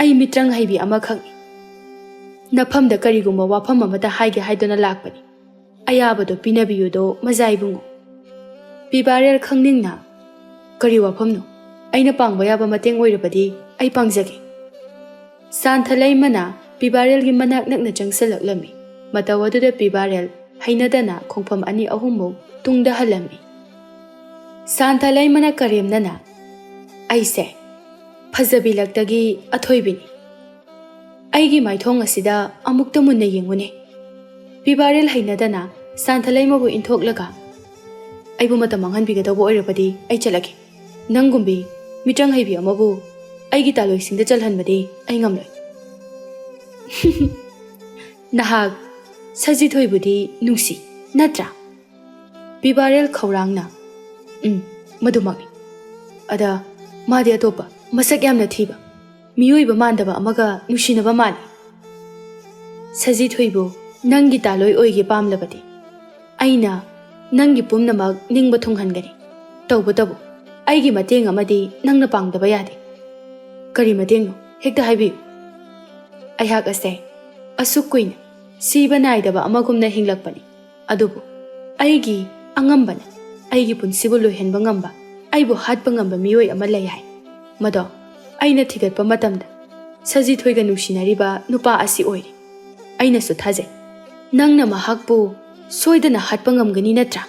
ꯑꯩ ꯃꯤꯇ꯭ꯔꯪ ꯍꯩꯕꯤ ꯑꯃꯈꯛꯅꯤ꯫ ꯅꯐꯝꯗ ꯀꯔꯤꯒꯨꯝꯕ ꯋꯥꯐꯝ ꯑꯃꯇ ꯍꯥꯏꯒꯦ ꯍꯥꯏꯗꯨꯅ ꯂꯥꯛꯄꯅꯤ꯫ ꯑꯌꯥꯕꯗꯣ ꯄꯤꯅꯕꯤꯌꯨꯗꯣ, ꯃꯖꯥ ꯏꯕꯨꯡꯉꯣ꯫" ꯄꯤꯕꯥꯔꯦꯜ ꯈꯪꯅꯤꯡꯅ, "ꯀꯔꯤ ꯋꯥꯐꯝꯅꯣ? ꯑꯩꯅ ꯄꯥꯡꯕ ꯌꯥꯕ ꯃꯇꯦꯡ ꯑꯣꯏꯔꯕꯗꯤ ꯑꯩ ꯄꯥꯡꯖꯒꯦ꯫" ꯁꯥꯟꯊꯂꯩꯃꯅ ꯄꯤꯕꯥꯔꯦꯜꯒꯤ ꯃꯅꯥꯛ ꯅꯛꯅ ꯆꯪꯁꯤꯜꯂꯛꯂꯝꯃꯤ꯫ ꯃꯇꯧ ꯑꯗꯨꯗ ꯄꯤꯕꯥꯔꯦꯜ ꯍꯩꯅꯗꯅ ꯈꯣꯡꯐꯝ ꯑꯅꯤ ꯑꯍꯨꯝꯃꯨꯛ ꯇꯨꯡꯗ ꯍꯜꯂꯝꯃꯤ꯫ ꯁꯥꯟꯊꯂꯩꯃꯅ ꯀꯔꯦꯝꯅꯅ, "ꯑꯩꯁꯦ ꯐꯖꯕꯤ ꯂꯛꯇꯒꯤ ꯑꯊꯣꯏꯕꯤꯅꯤ꯫ ꯑꯩꯒꯤ ꯃꯥꯏꯊꯣꯡ ꯑꯁꯤꯗ ꯑꯃꯨꯛꯇ ꯃꯨꯟꯅ ꯌꯦꯡꯉꯨꯅꯦ꯫" ꯄꯤꯕꯥꯔꯦꯜ ꯍꯩꯅꯗꯅ ꯁꯥꯟꯊꯂꯩꯃꯕꯨ ꯏꯟꯊꯣꯛꯂꯒ, "ꯑꯩꯕꯨ ꯃꯇꯝ ꯃꯥꯡꯍꯟꯕꯤꯒꯗꯧꯕ ꯑꯣꯏꯔꯕꯗꯤ ꯑꯩ ꯆꯠꯂꯒꯦ꯫ ꯅꯪꯒꯨꯝꯕꯤ ꯃꯤꯇ꯭ꯔꯪ ꯍꯩꯕꯤ ꯑꯃꯕꯨ ꯑꯩꯒꯤ ꯇꯥꯂꯣꯏꯁꯤꯡꯗ ꯆꯜꯍꯟꯕꯗꯤ ꯑꯩ ꯉꯝꯂꯣꯏ꯫" "ꯅꯍꯥꯛ ꯁꯖꯤꯊꯣꯏꯕꯨꯗꯤ ꯅꯨꯡꯁꯤ, ꯅꯠꯇ꯭ꯔꯥ?" ꯄꯤꯕꯥꯔꯦꯜ ꯈꯧꯔꯥꯡꯅ, "ꯎꯝ, ꯃꯗꯨꯃꯛꯅꯤ꯫ ꯑꯗ ꯃꯥꯗꯤ ꯑꯇꯣꯞꯄ, ꯃꯁꯛ ꯌꯥꯝꯅ ꯊꯤꯕ, ꯃꯤꯑꯣꯏꯕ ꯃꯥꯟꯗꯕ ꯑꯃꯒ ꯅꯨꯡꯁꯤꯅꯕ ꯃꯥꯜꯂꯤ꯫" "ꯁꯖꯤꯊꯣꯏꯕꯨ ꯅꯪꯒꯤ ꯇꯥꯂꯣꯏ ꯑꯣꯏꯒꯦ ꯄꯥꯝꯂꯕꯗꯤ ꯑꯩꯅ ꯅꯪꯒꯤ ꯄꯨꯝꯅꯃꯛ ꯅꯤꯡꯕ ꯊꯨꯡꯍꯟꯒꯅꯤ꯫ ꯇꯧꯕꯇꯕꯨ ꯑꯩꯒꯤ ꯃꯇꯦꯡ ꯑꯃꯗꯤ ꯅꯪꯅ ꯄꯥꯡꯗꯕ ꯌꯥꯗꯦ꯫" "ꯀꯔꯤ ꯃꯇꯦꯡꯅꯣ? ꯍꯦꯛꯇ ꯍꯥꯏꯕꯤꯌꯨ꯫" "ꯑꯩꯍꯥꯛ ꯑꯁꯦ ꯑꯁꯨꯛ ꯀꯨꯏꯅ ꯁꯤꯕ ꯅꯥꯏꯗꯕ ꯑꯃꯒꯨꯝꯅ ꯍꯤꯡꯂꯛꯄꯅꯤ꯫ ꯑꯗꯨꯕꯨ ꯑꯩꯒꯤ ꯑꯉꯝꯕꯅ ꯑꯩꯒꯤ ꯄꯨꯟꯁꯤꯕꯨ ꯂꯣꯏꯍꯟꯕ ꯉꯝꯕ, ꯑꯩꯕꯨ ꯍꯥꯠꯄ ꯉꯝꯕ ꯃꯤꯑꯣꯏ ꯑꯃ ꯂꯩ ꯍꯥꯏ꯫ ꯃꯗꯣ ꯑꯩꯅ ꯊꯤꯒꯠꯄ ꯃꯇꯝꯗ ꯁꯖꯤꯊꯣꯏꯒ ꯅꯨꯡꯁꯤꯅꯔꯤꯕ ꯅꯨꯄꯥ ꯑꯁꯤ ꯑꯣꯏꯔꯦ꯫ ꯑꯩꯅꯁꯨ ꯊꯥꯖꯩ, ꯅꯪꯅ ꯃꯍꯥꯛꯄꯨ ꯁꯣꯏꯗꯅ ꯍꯥꯠꯄ ꯉꯝꯒꯅꯤ ꯅꯠꯇ꯭ꯔꯥ?"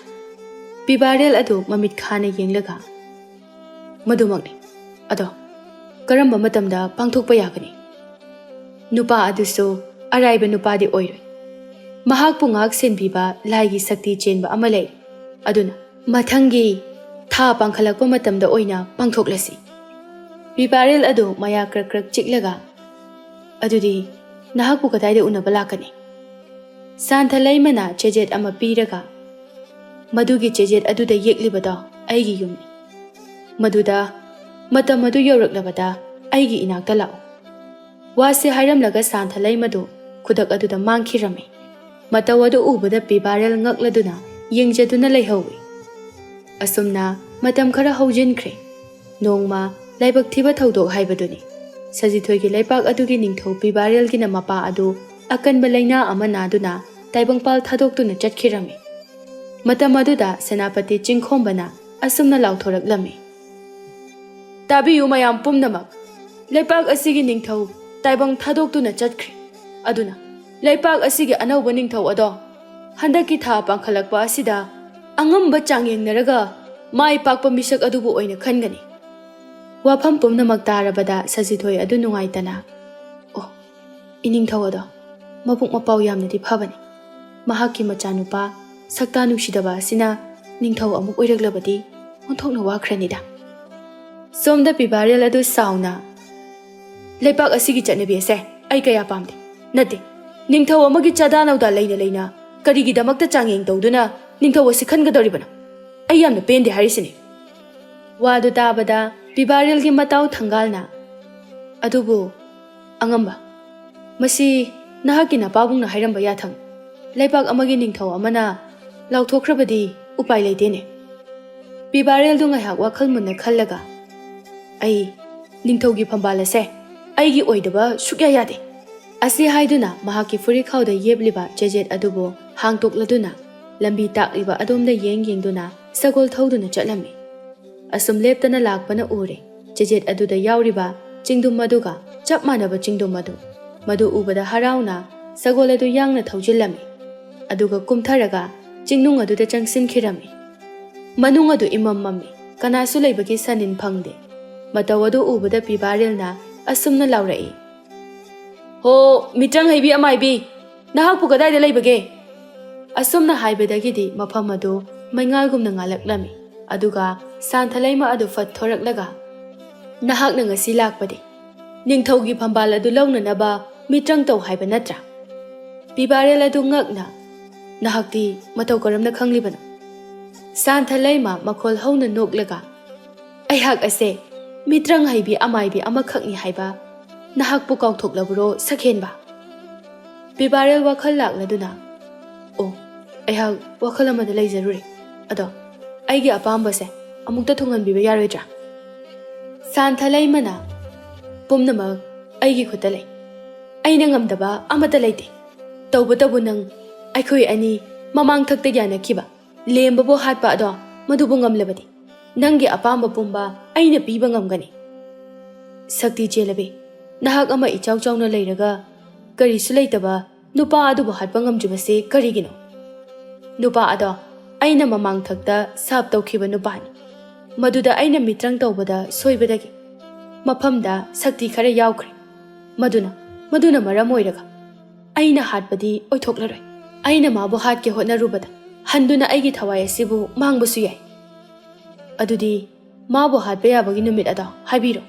ꯄꯤꯕꯥꯔꯦꯜ ꯑꯗꯨ ꯃꯃꯤꯠ ꯈꯥꯅ ꯌꯦꯡꯂꯒ, "ꯃꯗꯨꯃꯛꯅꯤ꯫ ꯑꯗꯣ ꯀꯔꯝꯕ ꯃꯇꯝꯗ ꯄꯥꯡꯊꯣꯛꯄ ꯌꯥꯒꯅꯤ?" ꯅꯨꯄꯥ ꯑꯗꯨꯁꯨ ꯑꯔꯥꯏꯕ ꯅꯨꯄꯥꯗꯤ ꯑꯣꯏꯔꯣꯏ꯫ ꯃꯍꯥꯛꯄꯨ ꯉꯥꯛ ꯁꯦꯟꯕꯤꯕ ꯂꯥꯏꯒꯤ ꯁꯛꯇꯤ ꯆꯦꯟꯕ ꯑꯃ ꯂꯩ꯫ ꯑꯗꯨꯅ ꯃꯊꯪꯒꯤ ꯊꯥ ꯄꯥꯡꯈꯠꯂꯛꯄ ꯃꯇꯝꯗ ꯑꯣꯏꯅ ꯄꯥꯡꯊꯣꯛꯂꯁꯤ꯫ ꯄꯤꯕꯥꯔꯦꯜ ꯑꯗꯨ ꯃꯌꯥ ꯀ꯭ꯔꯛ ꯀ꯭ꯔꯛ ꯆꯤꯛꯂꯒ, "ꯑꯗꯨꯗꯤ ꯅꯍꯥꯛꯄꯨ ꯀꯗꯥꯏꯗ ꯎꯅꯕ ꯂꯥꯛꯀꯅꯤ?" ꯁꯥꯟꯊꯂꯩꯃꯅ ꯆꯦꯖꯦꯠ ꯑꯃ ꯄꯤꯔꯒ, "ꯃꯗꯨꯒꯤ ꯆꯦꯖꯦꯠ ꯑꯗꯨꯗ ꯌꯦꯛꯂꯤꯕꯗꯣ ꯑꯩꯒꯤ ꯌꯨꯝꯅꯤ꯫ ꯃꯗꯨꯗ ꯃꯇꯝ ꯑꯗꯨ ꯌꯧꯔꯛꯂꯕꯗ ꯑꯩꯒꯤ ꯏꯅꯥꯛꯇ ꯂꯥꯛꯎ꯫" ꯋꯥꯁꯦ ꯍꯥꯏꯔꯝꯂꯒ ꯁꯥꯟꯊꯂꯩꯃꯗꯨ ꯈꯨꯗꯛ ꯑꯗꯨꯗ ꯃꯥꯡꯈꯤꯔꯝꯃꯤ꯫ ꯃꯇꯧ ꯑꯗꯨ ꯎꯕꯗ ꯄꯤꯕꯥꯔꯦꯜ ꯉꯛꯂꯗꯨꯅ ꯌꯦꯡꯖꯗꯨꯅ ꯂꯩꯍꯧꯏ꯫ ꯑꯁꯨꯝꯅ ꯃꯇꯝ ꯈꯔ ꯍꯧꯖꯤꯟꯈ꯭ꯔꯦ꯫ ꯅꯣꯡꯃ ꯂꯥꯏꯕꯛ ꯊꯤꯕ ꯊꯧꯗꯣꯛ ꯍꯥꯏꯕꯗꯨꯅꯤ꯫ ꯁꯖꯤꯊꯣꯏꯒꯤ ꯂꯩꯄꯥꯛ ꯑꯗꯨꯒꯤ ꯅꯤꯡꯊꯧ ꯄꯤꯕꯥꯔꯦꯜꯒꯤꯅ ꯃꯄꯥ ꯑꯗꯨ ꯑꯀꯟꯕ ꯂꯩꯅꯥ ꯑꯃ ꯅꯥꯗꯨꯅ ꯇꯥꯏꯕꯪꯄꯥꯜ ꯊꯥꯗꯣꯛꯇꯨꯅ ꯆꯠꯈꯤꯔꯝꯃꯤ꯫ ꯃꯇꯝ ꯑꯗꯨꯗ ꯁꯦꯅꯥꯄꯇꯤ ꯆꯤꯡꯈꯣꯝꯕꯅ ꯑꯁꯨꯝꯅ ꯂꯥꯎꯊꯣꯔꯛꯂꯝꯃꯤ, "ꯇꯥꯕꯤꯌꯨ ꯃꯌꯥꯝ ꯄꯨꯝꯅꯃꯛ, ꯂꯩꯄꯥꯛ ꯑꯁꯤꯒꯤ ꯅꯤꯡꯊꯧ ꯇꯥꯏꯕꯪ ꯊꯥꯗꯣꯛꯇꯨꯅ ꯆꯠꯈ꯭ꯔꯦ꯫ ꯑꯗꯨꯅ ꯂꯩꯄꯥꯛ ꯑꯁꯤꯒꯤ ꯑꯅꯧꯕ ꯅꯤꯡꯊꯧ ꯑꯗꯣ ꯍꯟꯗꯛꯀꯤ ꯊꯥ ꯄꯥꯡꯈꯠꯂꯛꯄ ꯑꯁꯤꯗ ꯑꯉꯝꯕ ꯆꯥꯡꯌꯦꯡꯅꯔꯒ ꯃꯥꯏ ꯄꯥꯛꯄ ꯃꯤꯁꯛ ꯑꯗꯨꯕꯨ ꯑꯣꯏꯅ ꯈꯟꯒꯅꯤ꯫" ꯋꯥꯐꯝ ꯄꯨꯝꯅꯃꯛ ꯇꯥꯔꯕꯗ ꯁꯖꯤꯊꯣꯏ ꯑꯗꯨ ꯅꯨꯡꯉꯥꯏꯇꯅ, "ꯑꯣ, ꯏꯅꯤꯡꯊꯧ ꯑꯗꯣ ꯃꯕꯨꯛ ꯃꯄꯥꯎ ꯌꯥꯝꯅꯗꯤ ꯐꯕꯅꯤ꯫ ꯃꯍꯥꯛꯀꯤ ꯃꯆꯥꯅꯨꯄꯥ ꯁꯛꯇꯥ ꯅꯨꯡꯁꯤꯗꯕ ꯑꯁꯤꯅ ꯅꯤꯡꯊꯧ ꯑꯃꯨꯛ ꯑꯣꯏꯔꯛꯂꯕꯗꯤ ꯑꯣꯟꯊꯣꯛꯅ ꯋꯥꯈ꯭ꯔꯅꯤꯗ꯫" ꯁꯣꯝꯗ ꯄꯤꯕꯥꯔꯦꯜ ꯑꯗꯨ ꯁꯥꯎꯅ, "ꯂꯩꯄꯥꯛ ꯑꯁꯤꯒꯤ ꯆꯠꯅꯕꯤ ꯑꯁꯦ ꯑꯩ ꯀꯌꯥ ꯄꯥꯝꯗꯦ꯫ ꯅꯠꯇꯦ, ꯅꯤꯡꯊꯧ ꯑꯃꯒꯤ ꯆꯥꯗꯥ ꯅꯧꯗꯥ ꯂꯩꯅ ꯂꯩꯅ ꯀꯔꯤꯒꯤꯗꯃꯛꯇ ꯆꯥꯡꯌꯦꯡ ꯇꯧꯗꯨꯅ ꯅꯤꯡꯊꯧ ꯑꯁꯤ ꯈꯟꯒꯗꯧꯔꯤꯕꯅꯣ? ꯑꯩ ꯌꯥꯝꯅ ꯄꯦꯟꯗꯦ ꯍꯥꯏꯔꯤꯁꯤꯅꯤ꯫" ꯋꯥꯗꯨ ꯇꯥꯕꯗ ꯄꯤꯕꯥꯔꯦꯜꯒꯤ ꯃꯇꯥꯎ ꯊꯪꯒꯥꯜꯅ, "ꯑꯗꯨꯕꯨ ꯑꯉꯝꯕ, ꯃꯁꯤ ꯅꯍꯥꯛꯀꯤ ꯅꯄꯥꯕꯨꯡꯅ ꯍꯥꯏꯔꯝꯕ ꯌꯥꯊꯪ꯫ ꯂꯩꯄꯥꯛ ꯑꯃꯒꯤ ꯅꯤꯡꯊꯧ ꯑꯃꯅ ꯂꯥꯎꯊꯣꯛꯈ꯭ꯔꯕꯗꯤ ꯎꯄꯥꯏ ꯂꯩꯇꯦꯅꯦ꯫" ꯄꯤꯕꯥꯔꯦꯜꯗꯨ ꯉꯥꯏꯍꯥꯛ ꯋꯥꯈꯜ ꯃꯨꯟꯅ ꯈꯜꯂꯒ, "ꯑꯩ ꯅꯤꯡꯊꯧꯒꯤ ꯐꯝꯕꯥꯜ ꯑꯁꯦ ꯑꯩꯒꯤ ꯑꯣꯏꯗꯕ ꯁꯨꯛꯌꯥ ꯌꯥꯗꯦ꯫" ꯑꯁꯤ ꯍꯥꯏꯗꯨꯅ ꯃꯍꯥꯛꯀꯤ ꯐꯨꯔꯤꯈꯥꯎꯗ ꯌꯦꯞꯂꯤꯕ ꯆꯦꯖꯦꯠ ꯑꯗꯨꯕꯨ ꯍꯥꯡꯇꯣꯛꯂꯗꯨꯅ ꯂꯝꯕꯤ ꯇꯥꯛꯂꯤꯕ ꯑꯗꯣꯝꯗ ꯌꯦꯡ ꯌꯦꯡꯗꯨꯅ ꯁꯒꯣꯜ ꯊꯧꯗꯨꯅ ꯆꯠꯂꯝꯃꯤ꯫ ꯑꯁꯨꯝ ꯂꯦꯞꯇꯅ ꯂꯥꯛꯄꯅ ꯎꯔꯦ꯫ ꯆꯦꯖꯦꯠ ꯑꯗꯨꯗ ꯌꯥꯎꯔꯤꯕ ꯆꯤꯡꯗꯨꯝ ꯑꯗꯨꯒ ꯆꯞ ꯃꯥꯟꯅꯕ ꯆꯤꯡꯗꯨꯝ ꯑꯗꯨ꯫ ꯃꯗꯨ ꯎꯕꯗ ꯍꯔꯥꯎꯅ ꯁꯒꯣꯜ ꯑꯗꯨ ꯌꯥꯡꯅ ꯊꯧꯖꯤꯜꯂꯝꯃꯤ꯫ ꯑꯗꯨꯒ ꯀꯨꯝꯊꯔꯒ ꯆꯤꯡꯅꯨꯡ ꯑꯗꯨꯗ ꯆꯪꯁꯤꯟꯈꯤꯔꯝꯃꯤ꯫ ꯃꯅꯨꯡ ꯑꯗꯨ ꯏꯃꯝ ꯃꯝꯃꯤ꯫ ꯀꯅꯥꯁꯨ ꯂꯩꯕꯒꯤ ꯁꯟꯅꯤꯟ ꯐꯪꯗꯦ꯫ ꯃꯇꯧ ꯑꯗꯨ ꯎꯕꯗ ꯄꯤꯕꯥꯔꯦꯜꯅ ꯑꯁꯨꯝꯅ ꯂꯥꯎꯔꯛꯏ, "ꯍꯣ, ꯃꯤꯇ꯭ꯔꯪ ꯍꯩꯕꯤ ꯑꯃꯥꯏꯕꯤ, ꯅꯍꯥꯛꯄꯨ ꯀꯗꯥꯏꯗ ꯂꯩꯕꯒꯦ?" ꯑꯁꯨꯝꯅ ꯍꯥꯏꯕꯗꯒꯤꯗꯤ ꯃꯐꯝ ꯑꯗꯨ ꯃꯩꯉꯥꯜꯒꯨꯝꯅ ꯉꯥꯜꯂꯛꯂꯝꯃꯤ꯫ ꯑꯗꯨꯒ ꯁꯥꯟꯊꯂꯩꯃ ꯑꯗꯨ ꯐꯠ ꯊꯣꯔꯛꯂꯒ, "ꯅꯍꯥꯛꯅ ꯉꯁꯤ ꯂꯥꯛꯄꯗꯤ ꯅꯤꯡꯊꯧꯒꯤ ꯐꯝꯕꯥꯜ ꯑꯗꯨ ꯂꯧꯅꯅꯕ ꯃꯤꯇ꯭ꯔꯪ ꯇꯧ ꯍꯥꯏꯕ ꯅꯠꯇ꯭ꯔꯥ?" ꯄꯤꯕꯥꯔꯦꯜ ꯑꯗꯨ ꯉꯛꯅ, "ꯅꯍꯥꯛꯇꯤ ꯃꯇꯧ ꯀꯔꯝꯅ ꯈꯪꯂꯤꯕꯅꯣ?" ꯁꯥꯟꯊꯂꯩꯃ ꯃꯈꯣꯜ ꯍꯧꯅ ꯅꯣꯛꯂꯒ, "ꯑꯩꯍꯥꯛ ꯑꯁꯦ ꯃꯤꯇ꯭ꯔꯪ ꯍꯩꯕꯤ ꯑꯃꯥꯏꯕꯤ ꯑꯃꯈꯛꯅꯤ ꯍꯥꯏꯕ ꯅꯍꯥꯛꯄꯨ ꯀꯥꯎꯊꯣꯛꯂꯕ꯭ꯔꯣ, ꯁꯛꯍꯦꯟꯕ?" ꯄꯤꯕꯥꯔꯦꯜ ꯋꯥꯈꯜ ꯂꯥꯛꯂꯗꯨꯅ, "ꯑꯣ, ꯑꯩꯍꯥꯛ ꯋꯥꯈꯜ ꯑꯃꯗ ꯂꯩꯖꯔꯨꯔꯦ꯫ ꯑꯗꯣ ꯑꯩꯒꯤ ꯑꯄꯥꯝꯕꯁꯦ ꯑꯃꯨꯛꯇ ꯊꯨꯡꯍꯟꯕꯤꯕ ꯌꯥꯔꯣꯏꯗ꯭ꯔꯥ?" ꯁꯥꯟꯊꯂꯩꯃꯅ, "ꯄꯨꯝꯅꯃꯛ ꯑꯩꯒꯤ ꯈꯨꯠꯇ ꯂꯩ꯫ ꯑꯩꯅ ꯉꯝꯗꯕ ꯑꯃꯠꯇ ꯂꯩꯇꯦ꯫ ꯇꯧꯕꯇꯕꯨ ꯅꯪ ꯑꯩꯈꯣꯏ ꯑꯅꯤ ꯃꯃꯥꯡ ꯊꯛꯇ ꯌꯥꯅꯈꯤꯕ ꯂꯦꯝꯕꯕꯨ ꯍꯥꯠꯄ ꯑꯗꯣ, ꯃꯗꯨꯕꯨ ꯉꯝꯂꯕꯗꯤ ꯅꯪꯒꯤ ꯑꯄꯥꯝꯕ ꯄꯨꯝꯕ ꯑꯩꯅ ꯄꯤꯕ ꯉꯝꯒꯅꯤ꯫ ꯁꯛꯇꯤ ꯆꯦꯜꯂꯕꯤ, ꯅꯍꯥꯛ ꯑꯃ ꯏꯆꯥꯎ ꯆꯥꯎꯅ ꯂꯩꯔꯒ ꯀꯔꯤꯁꯨ ꯂꯩꯇꯕ ꯅꯨꯄꯥ ꯑꯗꯨꯕꯨ ꯍꯥꯠꯄ ꯉꯝꯗ꯭ꯔꯤꯕꯁꯤ ꯀꯔꯤꯒꯤꯅꯣ? ꯅꯨꯄꯥ ꯑꯗꯣ ꯑꯩꯅ ꯃꯃꯥꯡ ꯊꯛꯇ ꯁꯥꯞ ꯇꯧꯈꯤꯕ ꯅꯨꯄꯥꯅꯤ꯫ ꯃꯗꯨꯗ ꯑꯩꯅ ꯃꯤꯇ꯭ꯔꯪ ꯇꯧꯕꯗ ꯁꯣꯏꯕꯗꯒꯤ ꯃꯐꯝꯗ ꯁꯛꯇꯤ ꯈꯔ ꯌꯥꯎꯈ꯭ꯔꯦ꯫ ꯃꯗꯨꯅ, ꯃꯗꯨꯅ ꯃꯔꯝ ꯑꯣꯏꯔꯒ ꯑꯩꯅ ꯍꯥꯠꯄꯗꯤ ꯑꯣꯏꯊꯣꯛꯂꯔꯣꯏ꯫ ꯑꯩꯅ ꯃꯥꯕꯨ ꯍꯥꯠꯀꯦ ꯍꯣꯠꯅꯔꯨꯕꯗ ꯍꯟꯗꯨꯅ ꯑꯩꯒꯤ ꯊꯋꯥꯏ ꯑꯁꯤꯕꯨ ꯃꯥꯡꯕꯁꯨ ꯌꯥꯏ꯫ ꯑꯗꯨꯗꯤ ꯃꯥꯕꯨ ꯍꯥꯠꯄ ꯌꯥꯕꯒꯤ ꯅꯨꯃꯤꯠ ꯑꯗꯣ ꯍꯥꯏꯕꯤꯔꯣ꯫"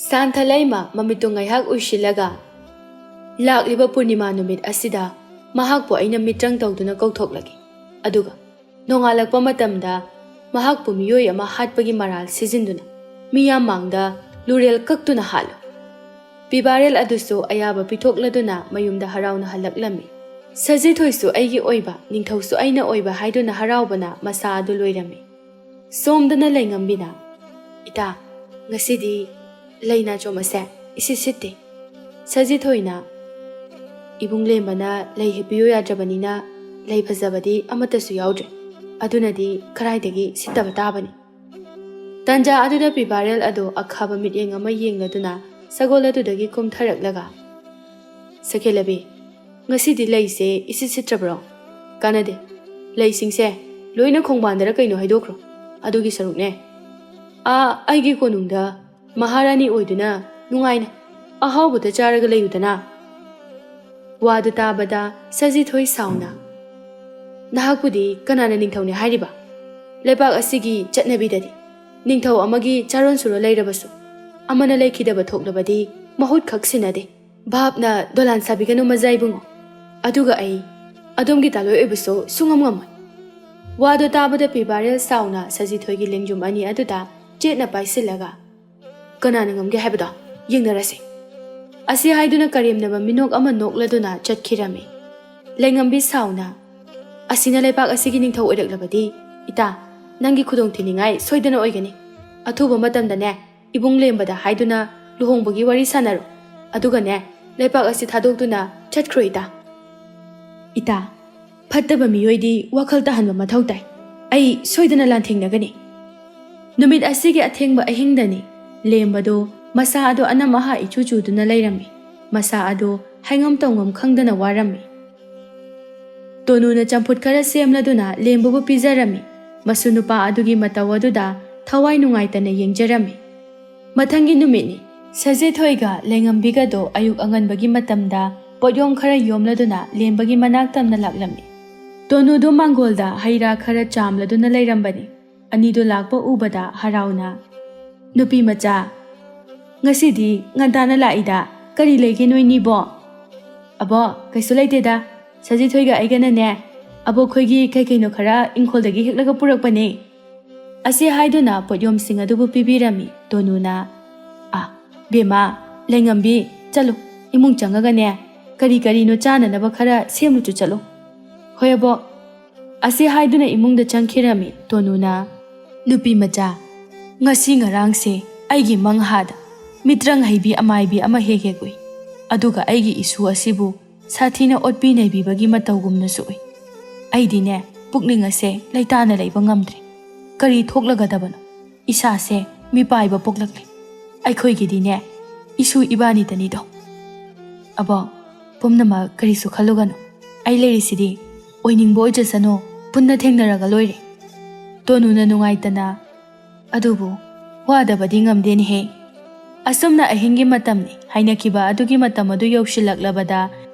ꯁꯥꯟꯊꯂꯩꯃ ꯃꯃꯤꯠꯇꯨ ꯉꯥꯏꯍꯥꯛ ꯎꯏꯁꯤꯜꯂꯒ, "ꯂꯥꯛꯂꯤꯕ ꯄꯨꯔꯅꯤꯃꯥ ꯅꯨꯃꯤꯠ ꯑꯁꯤꯗ ꯃꯍꯥꯛꯄꯨ ꯑꯩꯅ ꯃꯤꯇ꯭ꯔꯪ ꯇꯧꯗꯨꯅ ꯀꯧꯊꯣꯛꯂꯒꯦ꯫ ꯑꯗꯨꯒ ꯅꯣꯡꯉꯥꯜꯂꯛꯄ ꯃꯇꯝꯗ ꯃꯍꯥꯛꯄꯨ ꯃꯤꯑꯣꯏ ꯑꯃ ꯍꯥꯠꯄꯒꯤ ꯃꯔꯥꯜ ꯁꯤꯖꯤꯟꯗꯨꯅ ꯃꯤꯌꯥꯝ ꯃꯥꯡꯗ ꯂꯨꯔꯦꯜ ꯀꯛꯇꯨꯅ ꯍꯥꯠꯂꯨ꯫" ꯄꯤꯕꯥꯔꯦꯜ ꯑꯗꯨꯁꯨ ꯑꯌꯥꯕ ꯄꯤꯊꯣꯛꯂꯗꯨꯅ ꯃꯌꯨꯝꯗ ꯍꯔꯥꯎꯅ ꯍꯜꯂꯛꯂꯝꯃꯤ꯫ ꯁꯖꯤꯊꯣꯏꯁꯨ ꯑꯩꯒꯤ ꯑꯣꯏꯕ, ꯅꯤꯡꯊꯧꯁꯨ ꯑꯩꯅ ꯑꯣꯏꯕ ꯍꯥꯏꯗꯨꯅ ꯍꯔꯥꯎꯕꯅ ꯃꯁꯥ ꯑꯗꯨ ꯂꯣꯏꯔꯝꯃꯤ꯫ ꯁꯣꯝꯗꯅ ꯂꯩꯉꯝꯕꯤꯅ, "ꯏꯇꯥ, ꯉꯁꯤꯗꯤ ꯂꯩ ꯅꯥꯆꯣꯝ ꯑꯁꯦ ꯏꯁꯤꯠ ꯁꯤꯠꯇꯦ꯫ ꯁꯖꯤꯊꯣꯏꯅ ꯏꯕꯨꯡ ꯂꯦꯝꯕꯅ ꯂꯩ ꯍꯦꯛꯄꯤꯌꯨ ꯌꯥꯗ꯭ꯔꯕꯅꯤꯅ ꯂꯩ ꯐꯖꯕꯗꯤ ꯑꯃꯠꯇꯁꯨ ꯌꯥꯎꯗ꯭ꯔꯦ꯫ ꯑꯗꯨꯅꯗꯤ ꯀꯔꯥꯏꯗꯒꯤ ꯁꯤꯠꯇꯕ ꯇꯥꯕꯅꯤ?" ꯇꯟꯖꯥ ꯑꯗꯨꯗ ꯄꯤꯕꯥꯔꯦꯜ ꯑꯗꯨ ꯑꯈꯥꯕ ꯃꯤꯠꯌꯦꯡ ꯑꯃ ꯌꯦꯡꯂꯗꯨꯅ ꯁꯒꯣꯜ ꯑꯗꯨꯗꯒꯤ ꯀꯨꯝꯊꯔꯛꯂꯒ, "ꯁꯈꯦꯂꯕꯤ, ꯉꯁꯤꯗꯤ ꯂꯩꯁꯦ ꯏꯁꯤꯠ ꯁꯤꯠꯇ꯭ꯔꯕ꯭ꯔꯣ? ꯀꯥꯟꯅꯗꯦ꯫ ꯂꯩꯁꯤꯡꯁꯦ ꯂꯣꯏꯅ ꯈꯣꯡꯕꯥꯟꯗꯔ ꯀꯩꯅꯣ ꯍꯩꯗꯣꯛꯈ꯭ꯔꯣ꯫ ꯑꯗꯨꯒꯤ ꯁꯔꯨꯛꯅꯦ, ꯑꯥ ꯑꯩꯒꯤ ꯀꯣꯅꯨꯡꯗ ꯃꯍꯥꯔꯥꯅꯤ ꯑꯣꯏꯗꯨꯅ ꯅꯨꯡꯉꯥꯏꯅ ꯑꯍꯥꯎꯕꯗ ꯆꯥꯔꯒ ꯂꯩꯌꯨꯗꯅ꯫ ꯋꯥꯗꯨ ꯇꯥꯕꯗ ꯁꯖꯤꯊꯣꯏ ꯁꯥꯎꯅ, "ꯅꯍꯥꯛꯄꯨꯗꯤ ꯀꯅꯥꯅ ꯅꯤꯡꯊꯧꯅꯤ ꯍꯥꯏꯔꯤꯕ? ꯂꯩꯕꯥꯛ ꯑꯁꯤꯒꯤ ꯆꯠꯅꯕꯤꯗꯗꯤ ꯅꯤꯡꯊꯧ ꯑꯃꯒꯤ ꯆꯥꯔꯣꯟ ꯁꯨꯔꯣꯟ ꯂꯩꯔꯕꯁꯨ, ꯑꯃꯅ ꯂꯩꯈꯤꯗꯕ ꯊꯣꯛꯂꯕꯗꯤ ꯃꯍꯨꯠ ꯈꯛ ꯁꯤꯟꯅꯗꯦ꯫ ꯚꯥꯞꯅ ꯗꯣꯂꯥꯟ ꯁꯥꯕꯤꯒꯅꯨ ꯃꯖꯥ ꯏꯕꯨꯡꯉꯣ꯫ ꯑꯗꯨꯒ ꯑꯩ ꯑꯗꯣꯝꯒꯤ ꯇꯥꯂꯣꯏ ꯑꯣꯏꯕꯁꯨ ꯁꯨꯡꯉꯝ ꯉꯝꯃꯣꯏ꯫" ꯋꯥꯗꯨ ꯇꯥꯕꯗ ꯄꯤꯕꯥꯔꯦꯜ ꯁꯥꯎꯅ ꯁꯖꯤꯊꯣꯏꯒꯤ ꯂꯦꯡꯖꯨꯝ ꯑꯅꯤ ꯑꯗꯨꯗ ꯆꯦꯠꯅ ꯄꯥꯏꯁꯤꯜꯂꯒ, "ꯀꯅꯥꯅ ꯉꯝꯒꯦ ꯍꯥꯏꯕꯗꯣ ꯌꯦꯡꯅꯔꯁꯤ꯫" ꯑꯁꯤ ꯍꯥꯏꯗꯨꯅ ꯀꯔꯦꯝꯅꯕ ꯃꯤꯅꯣꯛ ꯑꯃ ꯅꯣꯛꯂꯗꯨꯅ ꯆꯠꯈꯤꯔꯝꯃꯤ꯫ ꯂꯩꯉꯝꯕꯤ ꯁꯥꯎꯅ, "ꯑꯁꯤꯅ ꯂꯩꯕꯥꯛ ꯑꯁꯤꯒꯤ ꯅꯤꯡꯊꯧ ꯑꯣꯏꯔꯛꯂꯕꯗꯤ, ꯏꯇꯥ, ꯅꯪꯒꯤ ꯈꯨꯗꯣꯡ ꯊꯤꯅꯤꯡꯉꯥꯏ ꯁꯣꯏꯗꯅ ꯑꯣꯏꯒꯅꯤ꯫ ꯑꯊꯨꯕ ꯃꯇꯝꯗꯅꯦ, ꯏꯕꯨꯡ ꯂꯦꯝꯕꯗ ꯍꯥꯏꯗꯨꯅ ꯂꯨꯍꯣꯡꯕꯒꯤ ꯋꯥꯔꯤ ꯁꯥꯟꯅꯔꯣ꯫ ꯑꯗꯨꯒꯅꯦ, ꯂꯩꯕꯥꯛ ꯑꯁꯤ ꯊꯥꯗꯣꯛꯇꯨꯅ ꯆꯠꯈ꯭ꯔꯣ, ꯏꯇꯥ꯫" "ꯏꯇꯥ, ꯐꯠꯇꯕ ꯃꯤꯑꯣꯏꯗꯤ ꯋꯥꯈꯜ ꯇꯥꯍꯟꯕ ꯃꯊꯧ ꯇꯥꯏ꯫ ꯑꯩ ꯁꯣꯏꯗꯅ ꯂꯥꯟꯊꯦꯡꯅꯒꯅꯤ꯫" ꯅꯨꯃꯤꯠ ꯑꯁꯤꯒꯤ ꯑꯊꯦꯡꯕ ꯑꯍꯤꯡꯗꯅꯤ꯫ ꯂꯦꯝꯕꯗꯨ ꯃꯁꯥ ꯑꯗꯨ ꯑꯅꯝ ꯑꯍꯥ ꯏꯆꯨ ꯆꯨꯗꯨꯅ ꯂꯩꯔꯝꯃꯤ꯫ ꯃꯁꯥ ꯑꯗꯨ ꯍꯥꯏꯉꯝ ꯇꯧꯉꯝ ꯈꯪꯗꯅ ꯋꯥꯔꯝꯃꯤ꯫ ꯇꯣꯅꯨꯅ ꯆꯝꯐꯨꯠ ꯈꯔ ꯁꯦꯝꯂꯗꯨꯅ ꯂꯦꯝꯕꯕꯨ ꯄꯤꯖꯔꯝꯃꯤ꯫ ꯃꯁꯨ ꯅꯨꯄꯥ ꯑꯗꯨꯒꯤ ꯃꯇꯧ ꯑꯗꯨꯗ ꯊꯋꯥꯏ ꯅꯨꯡꯉꯥꯏꯇꯅ ꯌꯦꯡꯖꯔꯝꯃꯤ꯫ ꯃꯊꯪꯒꯤ ꯅꯨꯃꯤꯠꯅꯤ꯫ ꯁꯖꯤꯊꯣꯏꯒ ꯂꯩꯉꯝꯕꯤꯒꯗꯣ ꯑꯌꯨꯛ ꯑꯉꯟꯕꯒꯤ ꯃꯇꯝꯗ ꯄꯣꯠꯌꯣꯝ ꯈꯔ ꯌꯣꯝꯂꯗꯨꯅ ꯂꯦꯝꯕꯒꯤ ꯃꯅꯥꯛ ꯇꯝꯅ ꯂꯥꯛꯂꯝꯃꯤ꯫ ꯇꯣꯅꯨꯗꯣ ꯃꯥꯡꯒꯣꯜꯗ ꯍꯩ ꯔꯥ ꯈꯔ ꯆꯥꯝꯂꯗꯨꯅ ꯂꯩꯔꯝꯕꯅꯤ꯫ ꯑꯅꯤꯗꯣ ꯂꯥꯛꯄ ꯎꯕꯗ ꯍꯔꯥꯎꯅ, "ꯅꯨꯄꯤ ꯃꯆꯥ, ꯉꯁꯤꯗꯤ ꯉꯟꯇꯥꯅ ꯂꯥꯛꯏꯗ, ꯀꯔꯤ ꯂꯩꯒꯦ ꯅꯣꯏꯅꯤꯕꯣ?" "ꯑꯕꯣ, ꯀꯩꯁꯨ ꯂꯩꯇꯦꯗ, ꯁꯖꯤꯊꯣꯏꯒ ꯑꯩꯒꯅꯅꯦ, ꯑꯕꯣꯛꯈꯣꯏꯒꯤ ꯀꯩ ꯀꯩꯅꯣ ꯈꯔ ꯏꯪꯈꯣꯜꯗꯒꯤ ꯍꯦꯛꯂꯒ ꯄꯨꯔꯛꯄꯅꯦ꯫" ꯑꯁꯤ ꯍꯥꯏꯗꯨꯅ ꯄꯣꯠꯌꯣꯝꯁꯤꯡ ꯑꯗꯨꯕꯨ ꯄꯤꯕꯤꯔꯝꯃꯤ ꯇꯣꯅꯨꯅ꯫ "ꯑꯥ, ꯕꯦꯝꯃ, ꯂꯩꯉꯝꯕꯤ, ꯆꯠꯂꯨ, ꯏꯃꯨꯡ ꯆꯪꯉꯒꯅꯦ, ꯀꯔꯤ ꯀꯔꯤꯅꯣ ꯆꯥꯅꯅꯕ ꯈꯔ ꯁꯦꯝꯂꯨꯆꯣ ꯆꯠꯂꯨ꯫" "ꯍꯣꯏ ꯑꯕꯣꯛ꯫" ꯑꯁꯤ ꯍꯥꯏꯗꯨꯅ ꯏꯃꯨꯡꯗ ꯆꯪꯈꯤꯔꯝꯃꯤ ꯇꯣꯅꯨꯅ꯫ "ꯅꯨꯄꯤ ꯃꯆꯥ, ꯉꯁꯤ ꯉꯔꯥꯡꯁꯦ ꯑꯩꯒꯤ ꯃꯪꯍꯥꯗ ꯃꯤꯇ꯭ꯔꯪ ꯍꯩꯕꯤ ꯑꯃꯥꯏꯕꯤ ꯑꯃ ꯍꯦꯛ ꯍꯦꯛ ꯎꯏ꯫ ꯑꯗꯨꯒ ꯑꯩꯒꯤ ꯏꯁꯨ ꯑꯁꯤꯕꯨ ꯁꯥꯊꯤꯅ ꯑꯣꯠꯄꯤ ꯅꯩꯕꯤꯕꯒꯤ ꯃꯇꯧꯒꯨꯝꯅꯁꯨ ꯎꯏ꯫ ꯑꯩꯗꯤꯅꯦ, ꯄꯨꯛꯅꯤꯡ ꯑꯁꯦ ꯂꯩꯇꯥꯅ ꯂꯩꯕ ꯉꯝꯗ꯭ꯔꯦ꯫ ꯀꯔꯤ ꯊꯣꯛꯂꯒꯗꯕꯅꯣ? ꯏꯁꯥꯁꯦ ꯃꯤꯄꯥꯏꯕ ꯄꯣꯛꯂꯛꯂꯦ꯫ ꯑꯩꯈꯣꯏꯒꯤꯗꯤꯅꯦ, ꯏꯁꯨ ꯏꯕꯥꯅꯤꯇꯅꯤꯗꯣ꯫" "ꯑꯕꯣꯛ, ꯄꯨꯝꯅꯃꯛ ꯀꯔꯤꯁꯨ ꯈꯜꯂꯨꯒꯅꯨ꯫ ꯑꯩ ꯂꯩꯔꯤꯁꯤꯗꯤ꯫ ꯑꯣꯏꯅꯤꯡꯕ ꯑꯣꯏꯖꯁꯅꯨ, ꯄꯨꯟꯅ ꯊꯦꯡꯅꯔꯒ ꯂꯣꯏꯔꯦ꯫ ꯇꯣꯅꯨꯅ ꯅꯨꯡꯉꯥꯏꯇꯅ, "ꯑꯗꯨꯕꯨ ꯋꯥꯗꯕꯗꯤ ꯉꯝꯗꯦꯅꯦꯍꯦ꯫ ꯑꯁꯨꯝꯅ ꯑꯍꯤꯡꯒꯤ ꯃꯇꯝꯅꯤ" ꯍꯥꯏꯅꯈꯤꯕ ꯑꯗꯨꯒꯤ ꯃꯇꯝ ꯑꯗꯨ ꯌꯧꯁꯤꯜꯂꯛꯂꯕꯗ,